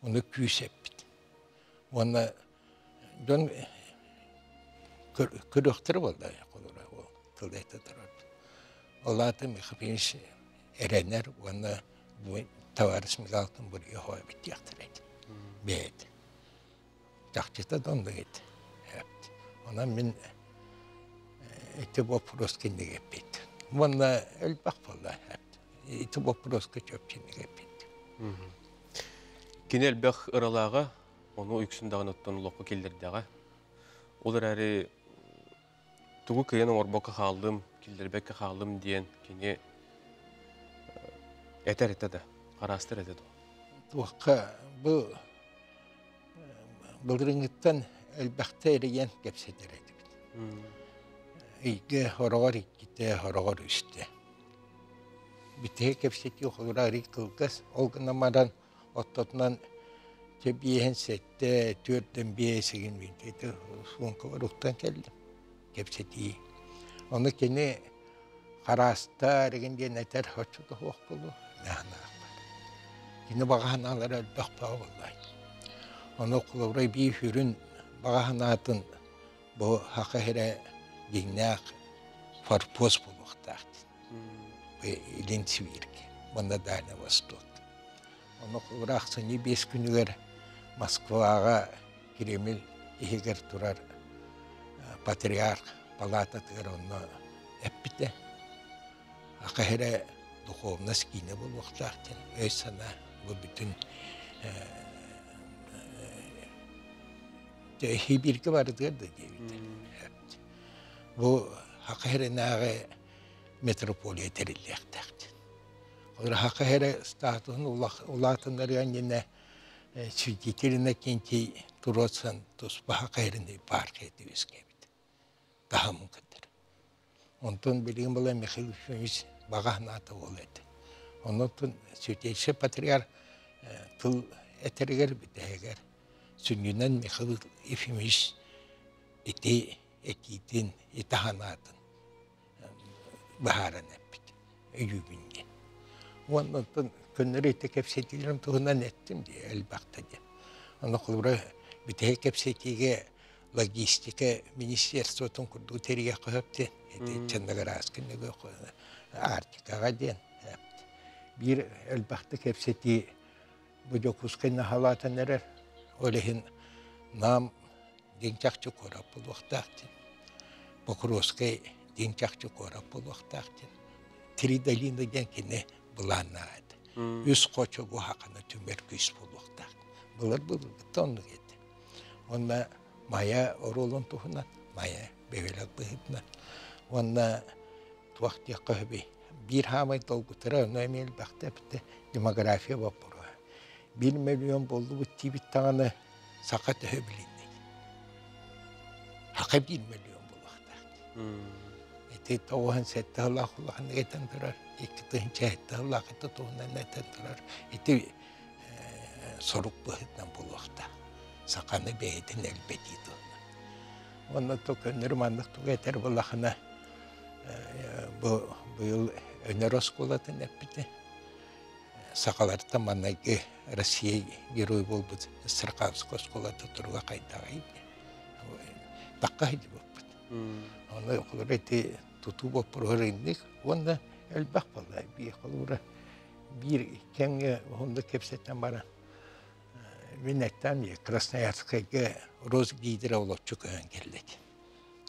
Ону күүс эппит. Уонна дьон көрүөхтэрэ буолла холура ол тыл этэ турар. Ол аата Михаил эрэнэр уонна бу товарищ Михалкин буруйа хоойбут диэхтэрэ этэ. Бэйэтэ. Чахчыта да оннук этэ. Онон мин ити вопрос кинигэ эппит. Уонна элбэх буолла. Ити вопроска чөпчүнүк эппит. Кини элбэх ыралааҕа, ону үксүн даҕаны оттон олоххо киллэрдэҕэ. Ол эрээри тугу кыайан оҥорбокко хааллым, киллэрбэккэ хааллым диэн кини этэр этэ да, хараастар этэ дуо? Туохха бу былырыҥҥыттан элбэхтэ эрийэн кэпсэтэр этибит. Ыйга хороҕор иккитэ, хороҕор үстэ. Бүтэһик кэпсэтии холура арый кылгас, ол гынан баран оттотунан чэ биэһин сэттэ, түөртэн биэс игин ити суомкабар уктан кэллим кэпсэтии. Ону кини хараастар игин диэн этэр оччото суох буолуо наһанаахпар. Кини баҕа санаалара элбэх бөҕө буоллаҕай. Ону холобура биир сүрүн баҕа санаатын бу саха сирэ дьиҥнээх форпост буолуохтаах диэн. Илин Сибииргэ уонна Дальний Восток. Ону холобура ахсынньы биэс күнүгэр Москваҕа Кремль иһигэр турар патриарх палаататыгар онно эппитэ. Саха сирэ духовность киинэ буолуохтаах диэн өй-санаа бу бүтүн Сибииргэ барытыгар да диэбит. Бу Саха сиринээҕи метрополия тэриллиэхтээх диэн. Ол Саха сирэ статуһун улаатыннарыан иннинэ свидетель Иннокентий туруорсан туспа Саха сирин епархия үөскээбит. Таһымын кытары. Онтон билигин была Михаил Ефимович баҕа санаата буолуо этэ. Онон Святейший Патриарх тыл этэригэр бүтэһигэр сүнньүнэн Михаил Ефимович ити этиитин, ити санаатын быһааран эппит өйүүбүн диэн. Уонна оттон көннөрү ити кэпсэтиилэрим туһунан эттим дии элбэхтэ диэн. Ону холобура бүтэһик кэпсэтиигэ логистика министерствотын курдук тэрийиэххэ сөп диэн. Ити Черноградскай Арктикаҕа диэн. Биир элбэхтик кэпсэтии бу Дьокуускай наһалаатан эрэр. Ол иһин Нам дьиҥ чахчы куорат буолуохтаах диэн. Покровскай дьиҥ чахчы куорат буолуохтаах диэн. Три долины диэн кини былааннаах этэ. Үс хочо бу хахана түмэр күүс буолуохтаах. Былыр былыргыта оннук этэ. Уонна Майа оруолун туһунан, Майа бөһүөлэк быһыытынан. Уонна туох диэххэ сөбүй? Биир хаамай долгутара онно эмиэ элбэхтэ эппитэ демография боппуруоһа. 1 миллион буоллубут диибит даҕаны саха төһө билинний? Саха 1 миллион буолуохтаах. Ити 97 сыллаах улаханнык этэн турар, 2007 сыллаах ити туһунан этэн турар. Ити сорук быһыытынан буолуохтаах. Саханы бэйэтин элбэтии туһунан. Уонна то көннөрү маннык тугу этэр буоллахына бу быйыл Өнөр оскуолатын эппитэ. Сахалартан маннайгы Россия герой буолбут Страховскай оскуолата туруга хайдаҕый тахха сылдьыбыппыт. Онно холобура ити тутуу боппуруоһар инник уонна элбэх буолла. Бии холобура Биир кэмҥэ уһуннук кэпсэтэн баран, мин эттем Красноярскайга Росгидро олоччу көһөн кэллэ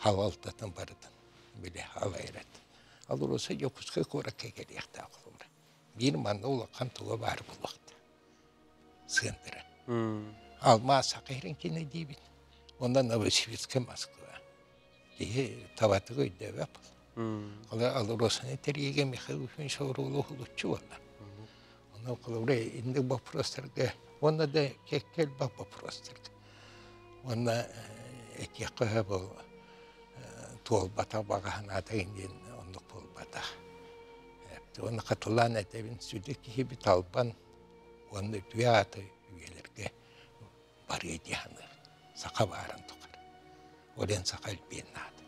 Халалтатын барытын били халайрат. АЛРОСА Дьокуускай куоракка кэлиэхтээх холобура. Биир манна улахан туга баар буолуохта. Сыантыра. Алмаас саха иһирин кинэ диибит. Онон Новосибирскай Москва. Киһи табатык өйдөөбөт. АЛРОСАны тэрийиигэ Михаил Ефимович оруолу уһулуччу буолла. Онон холобура инник боппуруостарга уонна да кэккэ элбэх боппуруостарга. Уонна этиэххэ сөп ол туолбатах баҕа санаата диэн оннук буолбатах. Уонна хатылаан этэбин сүдү киһибит албан уонна үтүө аата үйэлэргэ барыа дии саныыбын. Саха баарын тухары. Ол иһин саха элбиэн наада.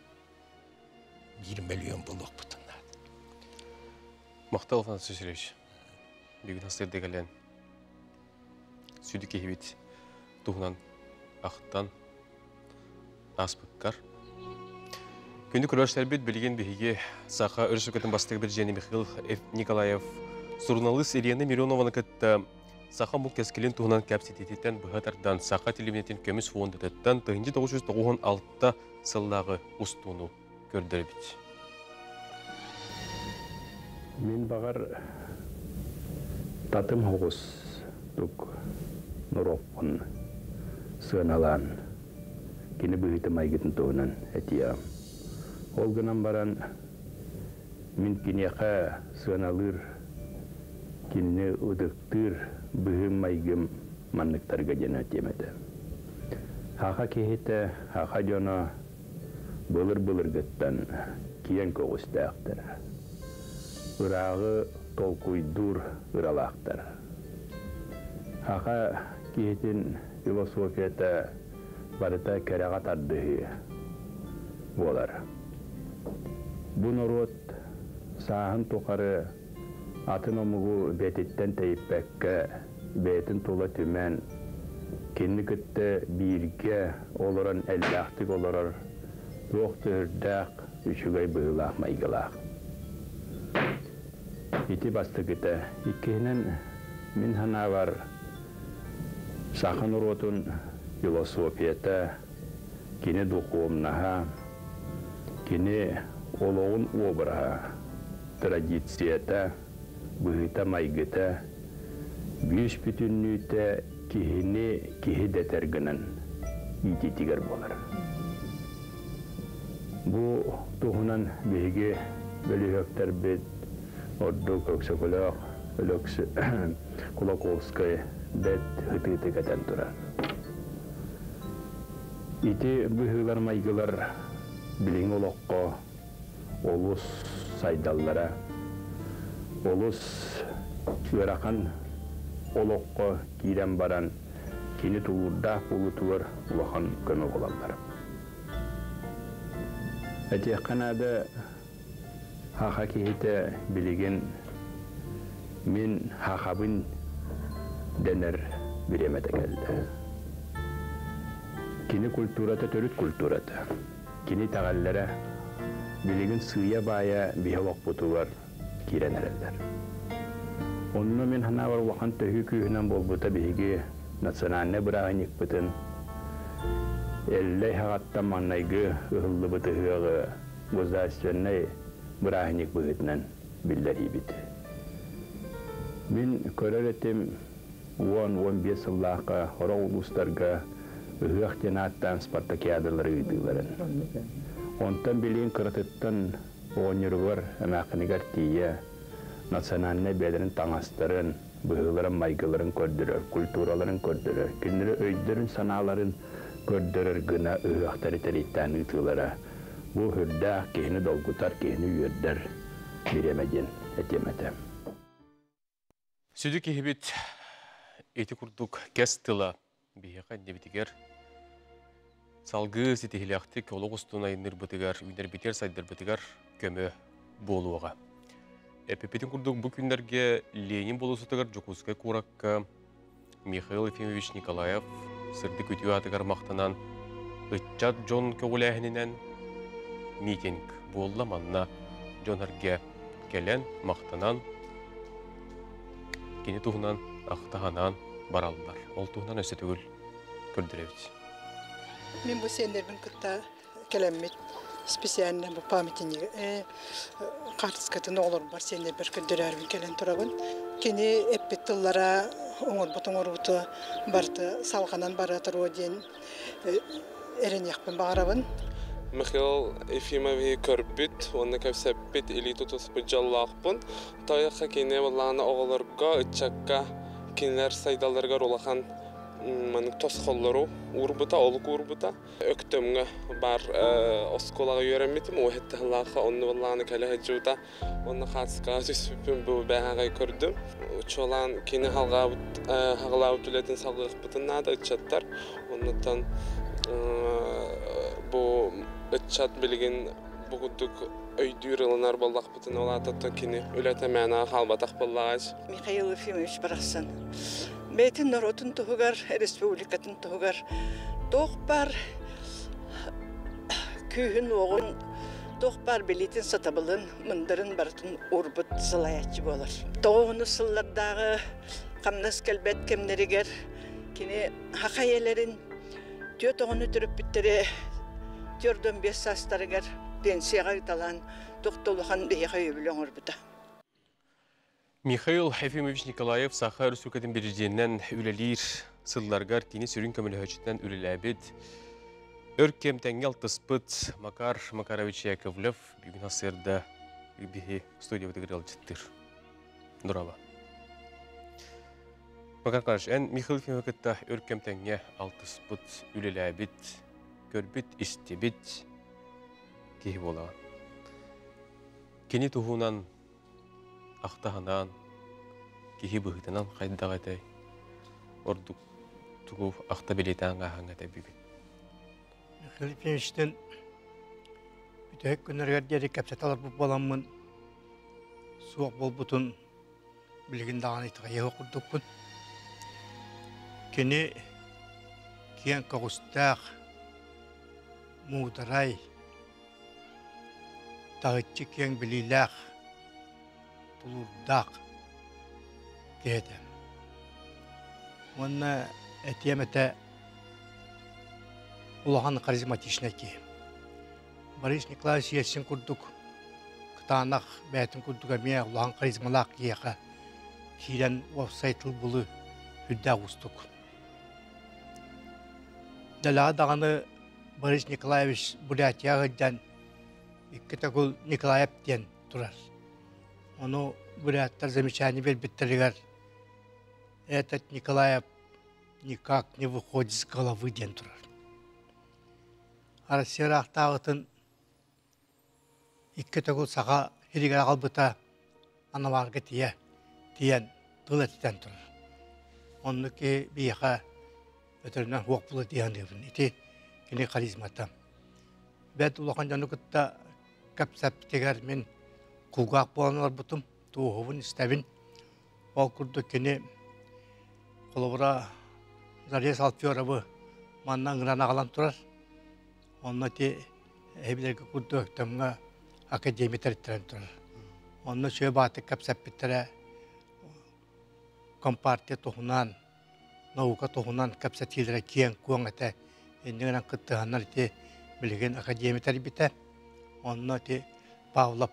1 миллион буолуохпутун наада. Махтал Афанасий Васильевич. Бүгүн хастырда кэлэн сүдү киһибит туһунан ахтан ааспыккар. Күндү көрөөччүлэрбит билигин биһиги Саха Өрөспүүбүлүкэтин бастакы биржиэни Михаил Николаев суруналыыс Елена Миронованы кытта саха омук кэскилин туһунан кэпсэтиититтэн быһа тардан Саха телевидениетин көмүс фондатыттан 1996 сыллааҕы устууну көрдөрөбүт. Мин баҕар татым оҕус тук норуоппун сыаналаан кини быһыытын-майгытын туһунан этиэҕим. Ол гынан баран мин киниэхэ сыаналыыр, кинини ытыктыыр быһыым-майгым манныктарга диэн этиэм этэ. Саха киһитэ, саха дьоно былыр-былыргыттан киэҥ көҕүстээхтэр, ырааҕы толкуйдуур ыралаахтар. Саха киһитин философията барыта кэрэҕэ тардыһыы буолар. Бу норуот сааһын тухары атын омугу бэйэтиттэн тэйиппэккэ, бэйэтин тула түмэн, кинини кытта бииргэ олорон элбэхтик олорор туох да үрдээх, үчүгэй быһыылаах майгылаах. Ити бастакыта. Иккиһинэн, мин санаабар, саха норуотун философията, кини духовнаһа, кини олоҕун обраһа, традицията, быһыыта-майгыта бүүс бүтүннүүтэ киһини киһи дэтэр гынан иитиитигэр буолар. Бу туһунан биһиги бөлүһүөктэрбит ордук Өксөкүлээх Өлөкс Кулаковскай бэрт ытыытык этэн турар. Ити быһыылар-майгылар билиҥҥи олоххо олус сайдаллара, олус ыарахан олоххо киирэн баран кини тулуурдаах буолуутугар улахан көмө буолаллар. Этиэххэ наада, саха киһитэ билигин мин сахабын дэнэр бириэмэтэ кэллэ. Кини культурата төрүт культурата. Кини итэҕэллэрэ билигин сыыйа-баайа биһи олохпутугар киирэн эрэллэр. Онно мин санаабар улахан төһүү күүһүнэн буолбута биһиги национальнай бырааһынньыкпытын Эллэй хаҕаттан маҥнайгы ыһыллыбыт ыһыаҕы государственнай бырааһынньык быһыытынан биллэриибит. Мин көрөр этим 10-15 сыллаахха сорох улуустарга ыһыах диэн ааттаан спартакиадалары ыытыыларын. Онтон билигин кыратыттан оҕонньоругар, эмээххинигэр тиийэ национальнай бэйэлэрин таҥастарын, быһыыларын-майгыларын көрдөрөр, культураларын көрдөрөр, кинилэри өйдөрүн-санааларын көрдөрөр гына ыһыахтары тэрийтээн ыытыылара бу сүрдээх киһини долгутар, киһини үөрдэр бириэмэ диэн этиэм этэ. Сүдү киһибит ити курдук кэс тыла биһиэхэ иннибитигэр салгыы ситиһилээхтик олох устун айанныырбытыгар, үүнэрбитигэр, сайдарбытыгар көмө буолуоҕа. Эппиппитин курдук бу күннэргэ Ленин болуоссатыгар Дьокуускай куоракка Михаил Ефимович Николаев сырдык үтүө аатыгар махтанан ыччат дьон көҕүлээһининэн митинг буолла манна дьон-сэргэ кэлэн махтанан кини туһунан ахтаһанаан бараллар. Ол туһунан өссө төгүл көрдөрөбүт. Мин бу сиэннэрбин кытта кэлэммит специально бу памятник хаартыскатын оҕолорбор сиэннэрбэр көрдөрөөрүбүн кэлэн турабын. Кини эппит тыллара оҥорбут оҥорууту барыта салҕанан бара туруо диэн эрэниэхпин баҕарабын. Михаил Ефимовиһы көрбүт уонна кэпсэппит илии тутуспут дьоллоохпун. Тойохха кини былаана оҕолорго, ыччакка кинилэр сайдалларыгар улахан маннык тосхоллору уурбута, олук уурбута. Өктөмҥө баар оскуолаҕа үөрэммитим, уоһэттэ сыллаахха онну былааны кэлэ сылдьыбыта. Онно хаатыскаҕа түспүппүн бу бээһэҕэй көрдүм. Чуолаан кини халҕаабыт хаҕылаабыт үлэтин салгыахпытын наада ыччаттар. Оннуттан бу ыччат билигин бу курдук өйдүүр ылынар буоллахпытын ол аатыттан кини үлэтэ мээнэҕэ хаалбатах буоллаҕа. Михаил Ефимович барахсан бэйэтин норуотун туһугар, республикатын туһугар туох баар күүһүн-уоҕун, туох баар билиитин, сатабылын, мындырын барытын уурбут салайааччы буолар. Тоҕуһуну сыллардааҕы хамнас кэлбэт кэмнэригэр кини саха ийэлэрин түөрт оҕону төрөппүттэри 45 саастарыгар пенсияҕа ыыталаан туох да улахан биһиэхэ өйөбүлү оҥорбута. Михаил Ефимович Николаев Саха Өрөспүүбүлүкэтин президенинэн үлэлиир сылларыгар кини сүрүн көмөлөһөөччүтүнэн үлэлээбит, өр кэм тэҥҥэ алтыспыт Макар Макарович Яковлев бүгүн сарсыарда биһи студиябытыгар ыалдьыттыыр. Дороба. Макар Макарович, эн Михаил Ефимовы кытта өр кэм тэҥҥэ алтыспыт, үлэлээбит, көрбүт, истибит киһи буолаҕын. Кини туһунан ахтаһынаан киһи быһыытынан хайдах этэй ордук тугу ахта бэлиэтээн ааһаҥҥа этэй бүгүн Михаил Ефимовичтыын бүтэһик күннэригэр диэри кэпсэтэ олорбут буоламмын суох буолбутун билигин даҕаны итэҕэйиэх курдукпун. Кини киэҥ көҕүстээх, муударай, таһыччы киэҥ билиилээх, тулуурдаах киһи этэ. Уонна этиэм этэ улахан харизматичнай киһи. Борис Николаевич Ельцин курдук кытаанах бэйэтин курдук эмиэ улахан харизмалаах киһиэхэ киирэн уопсай тыл булуу үрдээх уустук. Дэлэҕэ даҕаны Борис Николаевич Бурятияҕа сылдьан икки төгүл Николаев диэн турар. Ону буряттар замечание биэрбиттэригэр этот Николаев никак не выходит с головы диэн турар. Россия ыраахтааҕытын икки төгүл саха сиригэр аҕалбыта анабаарга тиийэ тиийэн тыл этитэн турар. Оннук киһи биһиэхэ өтөрүнэн суох буолуо дии саныыбын. Ити кини харизмата. Бэрт улахан дьону кытта кэпсэппитигэр мин кулгаах буолан олорбутум, туоһубун истэбин. Ол курдук кини холобура Зария Салферовы манна ыҥыран аҕалан турар. Онно ити эһибилэргэ курдук Өктөмҥө академия тэриттэрэн турар. Онно сүө баатык кэпсэппиттэрэ компартия туһунан, наука туһунан кэпсэтиилэрэ киэҥ-куоҥ этэ. Инньэ гынан кыттыһаннар ити билигин академия тэрийбитэ. Онно ити Павлов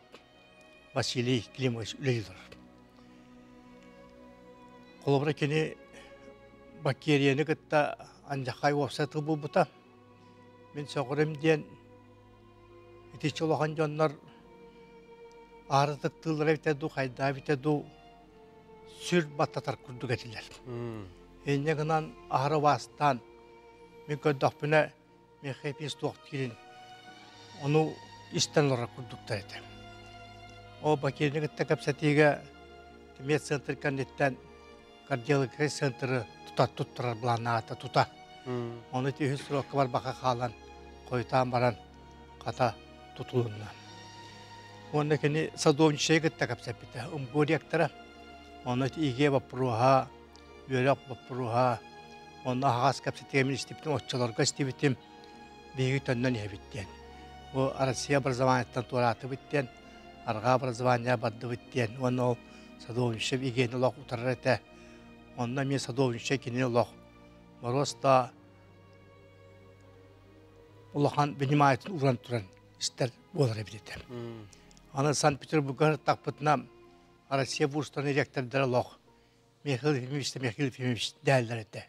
Василий Климович үлэлии олорор. Холобура кини Бакерияны кытта андьахай уопсай тыл булбута. Мин сөҕөрүм диэн итиччэ улахан дьоннор аара тыктыыллара эбитэ дуу, хайдаа эбитэ дуу сүр баттатар курдук этилэр. Инньэ гынан аһара убаастаан мин көрдөхпүнэ миэхэ эпиэс туох диирин ону истэн олорор курдуктар этэ. Ол Бакирины кытта кэпсэтиигэ медцентр кэнниттэн кардиологическай центры тута туттарар былааннаата тута. Ону ити үһүс срокка барбакка хаалан хойутаан баран хата тутулунна. Уонна кини садовничайы кытта кэпсэппитэ. МГУ ректора. Онно ити ИГЭ боппуруоһа, үөрэх боппуруоһа, онно аһаҕас кэпсэтиигэ мин истибитим, оччолорго истибитим, биһиги төннөн иһэбит диэн. Бу Россия образованиеттан туораатыбыт диэн, арҕаа образование бардыбыт диэн. Уонна ол Садовничев игиэн олох утарар этэ. Онно эмиэ Садовничев кини олох Моруос да улахан вниманиетын ууран туран истэр буолар эбит этэ. Аны Санкт-Петербурга тахпытына Россия вузтарын ректордара олох Михаил Ефимович да Михаил Ефимович дэһэллэр этэ.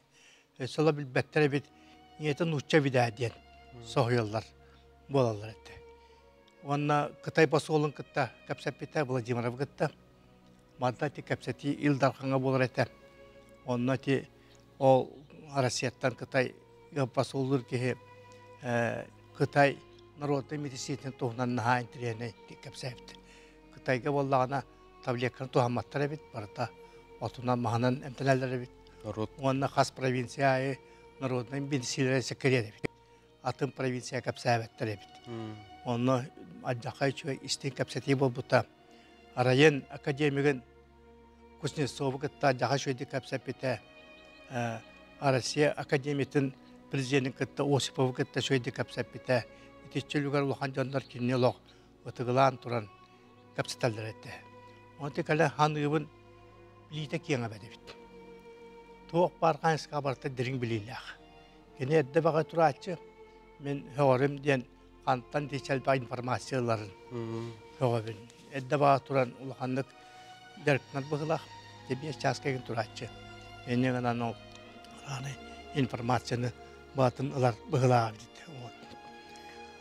Өссө ыла билбэттэр эбит, ийэтэ нуучча эбит диэн соһуйаллар буолаллар этэ. Уонна Кытай посолун кытта кэпсэппитэ Владимировы кытта. Манна ити кэпсэтии Ил Дархаҥа буолар этэ. Онно ити ол Россияттан Кытай посоллуур киһи Кытай народнай медицинатын туһунан наһаа интэриэһинэй кэпсээбит. Кытайга буоллаҕына таблетканы туһамматтар эбит, барыта отунан маһынан эмтэнэллэр эбит. Уонна хас провинция аайы народнай медицинэлэр секрет эбит. Атын провинция кэпсээбэттэр эбит. Онно алдьархай үчүгэй истиҥ кэпсэтии буолбута. Район академигын Кузнецову кытта алдьархай үчүгэйдик кэпсэппитэ. Россия академиятын президенин кытта Осипову кытта үчүгэйдик кэпсэппитэ. Итиччэ үлүгэр улахан дьоннор кинини олох ытыгылаан туран кэпсэтэллэр этэ. Онто кэлэ ханыыбын билиитэ киэҥ эбэт эбит. Туох баар хааньыска барыта дириҥ билиилээх. Кини эрдэ баҕа турааччы, мин сөҕөрүм диэн хантан дичэлбэх информация ыларын сөҕөбүн. Эрдэ баҕа туран улаханнык дьарыктанар быһыылаах, биэс чааска игин турааччы. Инньэ гынан ол информацияны баатын ылар быһыылаах эбит.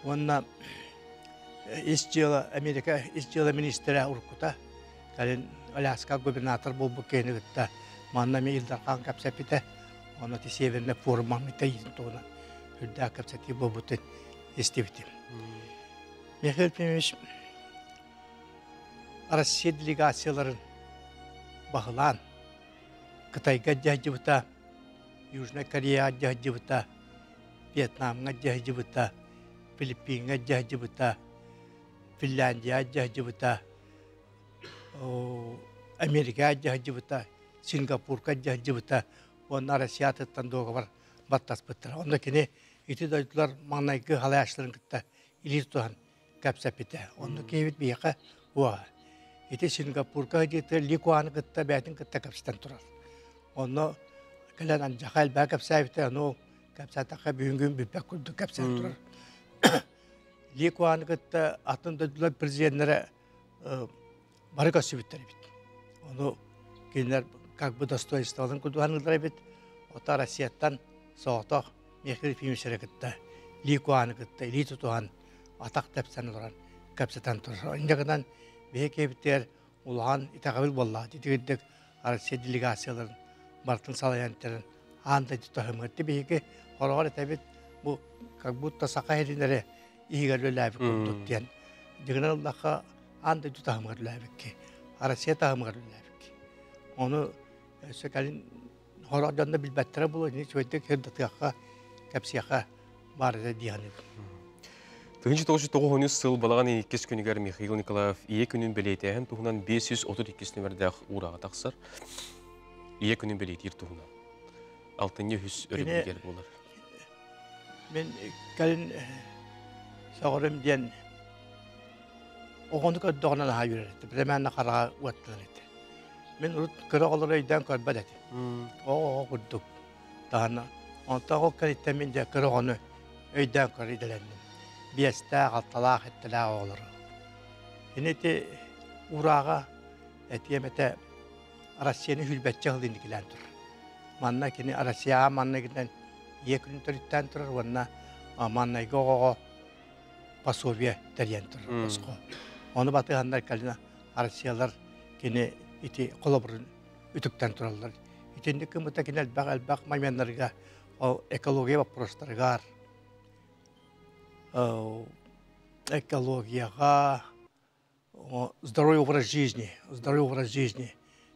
Уонна ис дьыала Америка ис дьыала министрэ уруккута кэлин Аляска губернатор буолбут киһини кытта манна эмиэ Ил Дархан кэпсэппитэ. Онно ити Северный форум маҥнайта туһунан үрдээх кэпсэтии буолбутун истибитим. Михаил Ефимович Россия делегацияларын баһылаан Кытайга дьаһдьыбыта, Южная Корея дьаһдьыбыта, Вьетнамҥа дьаһдьыбыта, Филиппиҥҥа дьаһдьыбыта, Финляндия дьаһдьыбыта, Америка дьаһдьыбыта, Сингапурга дьаһдьыбыта уонна Россия атыттан дуогабар баттаспыттара. Онно кини ити дойдулар маҥнайгы халайааччыларын кытта илии тутуһан кэпсэппитэ. Онно киһибит биһиэхэ уоҕа. Ити Сингапурга сылдьыыта Ли Куаны кытта бэйэтин кытта кэпсэтэн турар. Онно кэлэн Андьаха элбэҕи кэпсээбитэ, ону кэпсээтэххэ бүгүн бүппэт курдук кэпсээн турар. Ли Куаны кытта атын дойдулар президеннэрэ бары көрсүбүттэр эбит. Ону кинилэр как бы достоинстволарын курдук саныыллар эбит. Ото Россияттан соҕотох Михаил Ефимович эрэ кытта Ли Куаны кытта илии тутуһан атах тэпсэн олорон кэпсэтэн турар. Инньэ гынан биһи киһибитигэр улахан итэҕэбил буоллаҕа. Итигирдик Россия делегацияларын барытын салайан тэрин аан дойду таһымыгар биһиги хороҕор этэбит бу как будто саха сирин эрэ иһигэр үлэлээбит курдук диэн. Дьиҥинэн ыллахха аан дойду таһымыгар үлэлээбикки, Россия таһымыгар үлэлээбикки. Ону өссө кэлин Сорох дьонно билбэттэрэ буолуо, ини үчүгэйдик сырдатыахха, кэпсиэхэ баар этэ дии саныыбын. 1993 сыл балаҕан иккис күнүгэр Михаил Николаев Ийэ күнүн бэлиэтээһин туһунан 532 нүмердээх уураҕа тахсар. Ийэ күнүн бэлиэтиир туһунан. Алтынньы үһүс өрөбүлүгэр буолар. Мин кэлин сөҕөрүм диэн оҕону көрдөҕүнэ наһаа үөрэр этэ. Бирэмээннэ хараҕа уоттанар этэ. Мин урут кыра оҕолору өйдөөн көрбөт этим. Оҕо-оҕо курдук даҕаны. Онтон ол кэнниттэн мин дьэ кыра оҕону өйдөөн көрөр идэлэнним. Биэстээх, алталаах, сэттэлээх оҕолору. Кини ити уурааҕа этиэм этэ Россияны сүүрбэччэ сыл инникилээн турар. Манна кини Россияҕа манныгынан ийэ күнүн төрүттээн турар уонна маннайгы оҕоҕо пособие тэрийэн турар босхо. Ону батыһаннар кэлин Россиялар кини ити холобурун үтүктэн тураллар. Итинник гыммыта кини элбэх-элбэх моменнарга ол экология вопростарыгар экологияҕа здоровый образ жизни, здоровый образ жизни.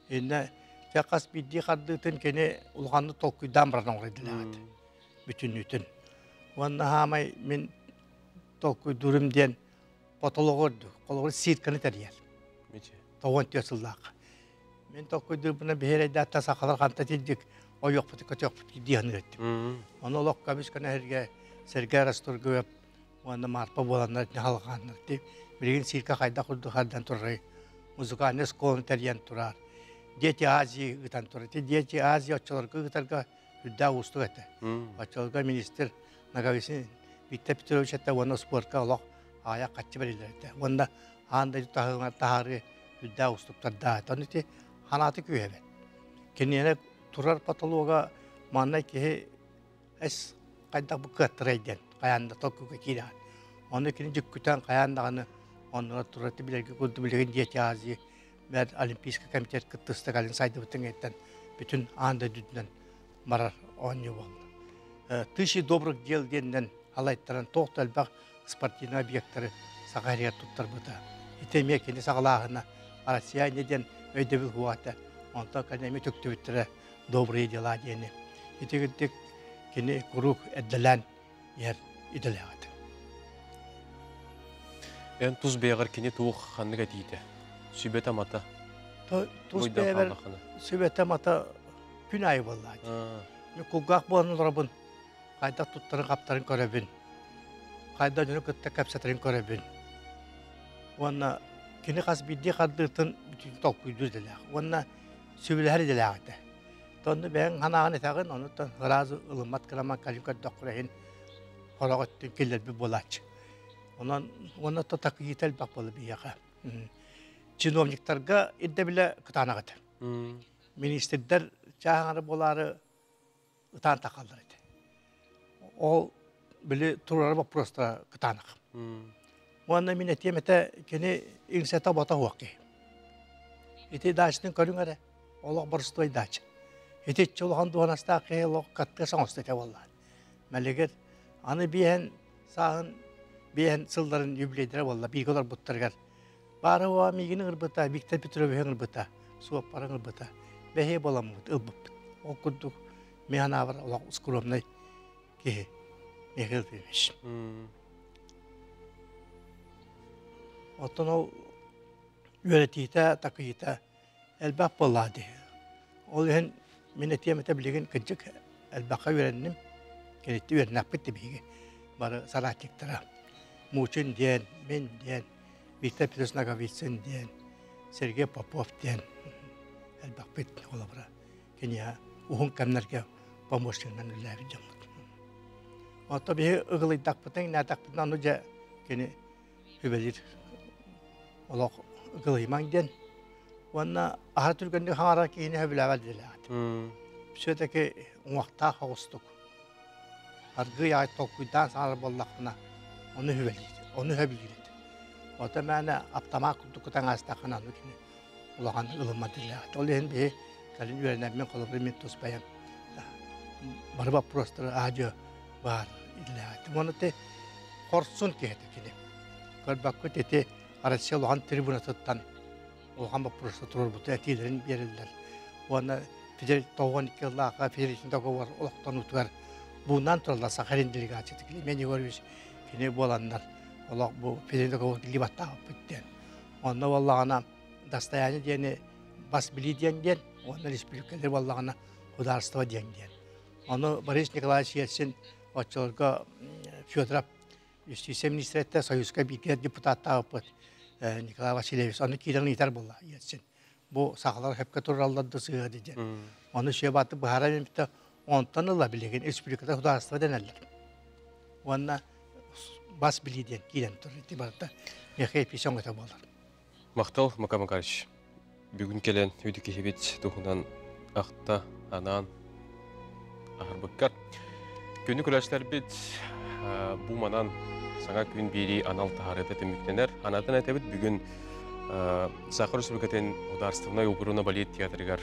Иннэ дьэ хас биирдии хардыытын кини улаханнык толкуйдаан баран оҥоройдулаах этэ бүтүннүүтүн. Уонна хаамай мин толкуйдуурум диэн потологу үрдүк, холобур ситканы тэрийэр. 94 сыллаах. Мин толкуйдуурбунан биһиэрэйдээттэн сахалар ханта тилдик ойуохпут көтүөхпүт дии саныыр этим. Ону олох көмүс көнө сэргэ Расторгуев уонна Марпа буоланнар халҕааннар. Билигин цирка хайдах курдук хардан турарый? Музыкальный школаны тэрийэн турар. Дети Азии ыытан турар. Ити Дети Азии оччолорго ыытарга үрдээх уустук этэ. Оччолорго министр Наговицын Виктор Петрович этэ уонна спортка олох аайа хаччы бэриллэр этэ. Уонна аан дойду таһымыгар таһаарыы үрдээх уустуктардаах этэ. Ону ити ханааты күүһэбэт. Киниэнэ турар потолога манна киһи эс хайдах бу кыаттарай диэн хайаан да толкуйга киирэҕин. Ону кини дьүккүтэн хайаан даҕаны оннуна турар билэргэ курдук билигин Дети Азии бэр Олимпийский комитет кыттыста кэлин сайдыбытын кэнниттэн бүтүн аан дойдутунан барар оонньуу буолла. Тысячи добрых дел диэнинэн алайтаран туох да элбэх спортивный объектары Саха сиригэр туттарбыта. Ити эмиэ кини саҕалааһына Россия инньэ диэн өйдөбүл суох этэ. Онтон кэлин эмиэ түктүбүттэрэ добрые дела диэни. Ити курдук кини куруук эрдэлээн иһэр идэлээх этэ. Эн тус бэйэҕэр кини туох ханнык этиитэ? Сүбэтэ-амата? Тус бэйэбэр сүбэтэ-амата күн аайы буоллаа дии. Мен кулгаах буолан олоробун, хайдах туттарын-хаптарын көрөбүн, хайдах дьону кытта кэпсэтэрин көрөбүн. Уонна кини хас биирдии хардыытын бүтүн толкуйдуур идэлээх. Уонна сүбэлэһэр идэлээх этэ. Онно бэйэҥ санааҕын этэҕин, онуттан сразу ылыммат кыраман кэлин көрдөххүнэ иһин хорох өттүн киллэрбит буолааччы. Онон уонна то такыйыыта элбэх буола биһиэхэ. Чиновниктарга ирдэбилэ кытаанах этэ. Министрдэр чааһаҥары буолаары ытаан тахаллар этэ. Ол били турар боппуруостара кытаанах. Уонна мин этиэм этэ кини иҥсэтэ бото суох киһи. Ити дачатын көрүҥ эрэ, олох боростуой дача. Ити иччи улахан дуонастаах киһи олох каттыа соҥосто этэ буоллаҕа. Мэлигир аны биэһэн сааһын биэһэн сылларын юбилейдэрэ буолла бииргэ олорбуттарыгар баара уоҕа миигин ыҥырбыта, Виктор Петровиһы ыҥырбыта, суоппары ыҥырбыта. Бэһиэ буоламмыт, ылбыппыт. Ол курдук мин санаабар олох скромнай киһи Михаил Ефимович. Оттон ол үөрэтиитэ, такыйыыта элбэх буоллаа дии. Ол иһин мин этиэм этэ билигин кырдьык элбэххэ үөрэнним. Киниттэн үөрэнэхпит да биһиги бары соратниктара. Мучин диэн, мин диэн, Виктор Петрович Ноговицын диэн, Сергей Попов диэн элбэхпит холобура. Киниэхэ уһун кэмнэргэ помощнигынан үлэлээбит дьоммут. Оттон биһи ыгылыйдахпытын, иҥнээтэхпитинэ ону дьэ кини үбэлиир олох ыгылыйымаҥ диэн. Уонна аһара түргэнник хаҥарар киһини сөбүлээбэт идэлээҕит. Все-таки уҥуохтаах оҕустук. Аргыый аҕай толкуйдаан саҥарар буоллаххына, ону үбэлиир, ону сөбүлүүр этэ. Ото мээнэ аптамаат курдук таҥаастаххына ону кини улахан ылыммат идэлээҕит. Ол иһин биһи кэлин үөрэнэммин холобур мин тус бэйэм бары боппуруостары аа-дьуо баар идэлээҕит. Уонна ти хорсун киһи этэ кини. Көрбөккүт ити Россия улахан трибунатыттан улахан боппуруоста туруорбута этиилэрин биэрэллэр. Уонна Федеральный 92 сыллаахха Федеральный договор олохтонуутугар буунан тураллар Сахалин делегацията Климент Егорович кини буоланнар олох бу Федеральный договор киллибаттаабыппыт диэн. Онно буоллаҕына достояние диэни бас билии диэн диэн уонна республикалар буоллаҕына государство диэн диэн. Ону Борис Николаевич Ельцин оччолорго Федоров юстиция министрэтэ Союзка бииргэ депутаттаабыппыт Николай Васильевич ону киирэн ыйытар буолла Ельцин. Бу сахалар хөпкө тураллар да сыыһа диэн. Ону сүө быһааран эмитэ онтон ыла билигин республиката государство дэнэллэр. Уонна бас билии диэн киирэн турар. Ити барыта миэхэ эписи оҥото буолар. Махтал, Макар Макарович. Бүгүн кэлэн үдү киһибит туһунан ахта, анаан аһарбыккар. Күнү күлэштэрбит бу манан саҥа күн биэрии анал таһаарыыта түмүктэнэр. Анатан этэбит бүгүн Саха Республикатын Государственнай оперона балет театрыгар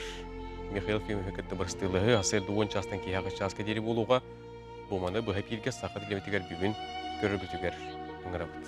Михаил Ефимович кытта бырастыылаһыы асыр дуон чаастан киһиэхэ чааска диэри буолуоҕа. Бу маны быһа эпииргэ саха телевизорыгар бүгүн көрөргүтүгэр ыҥырабыт.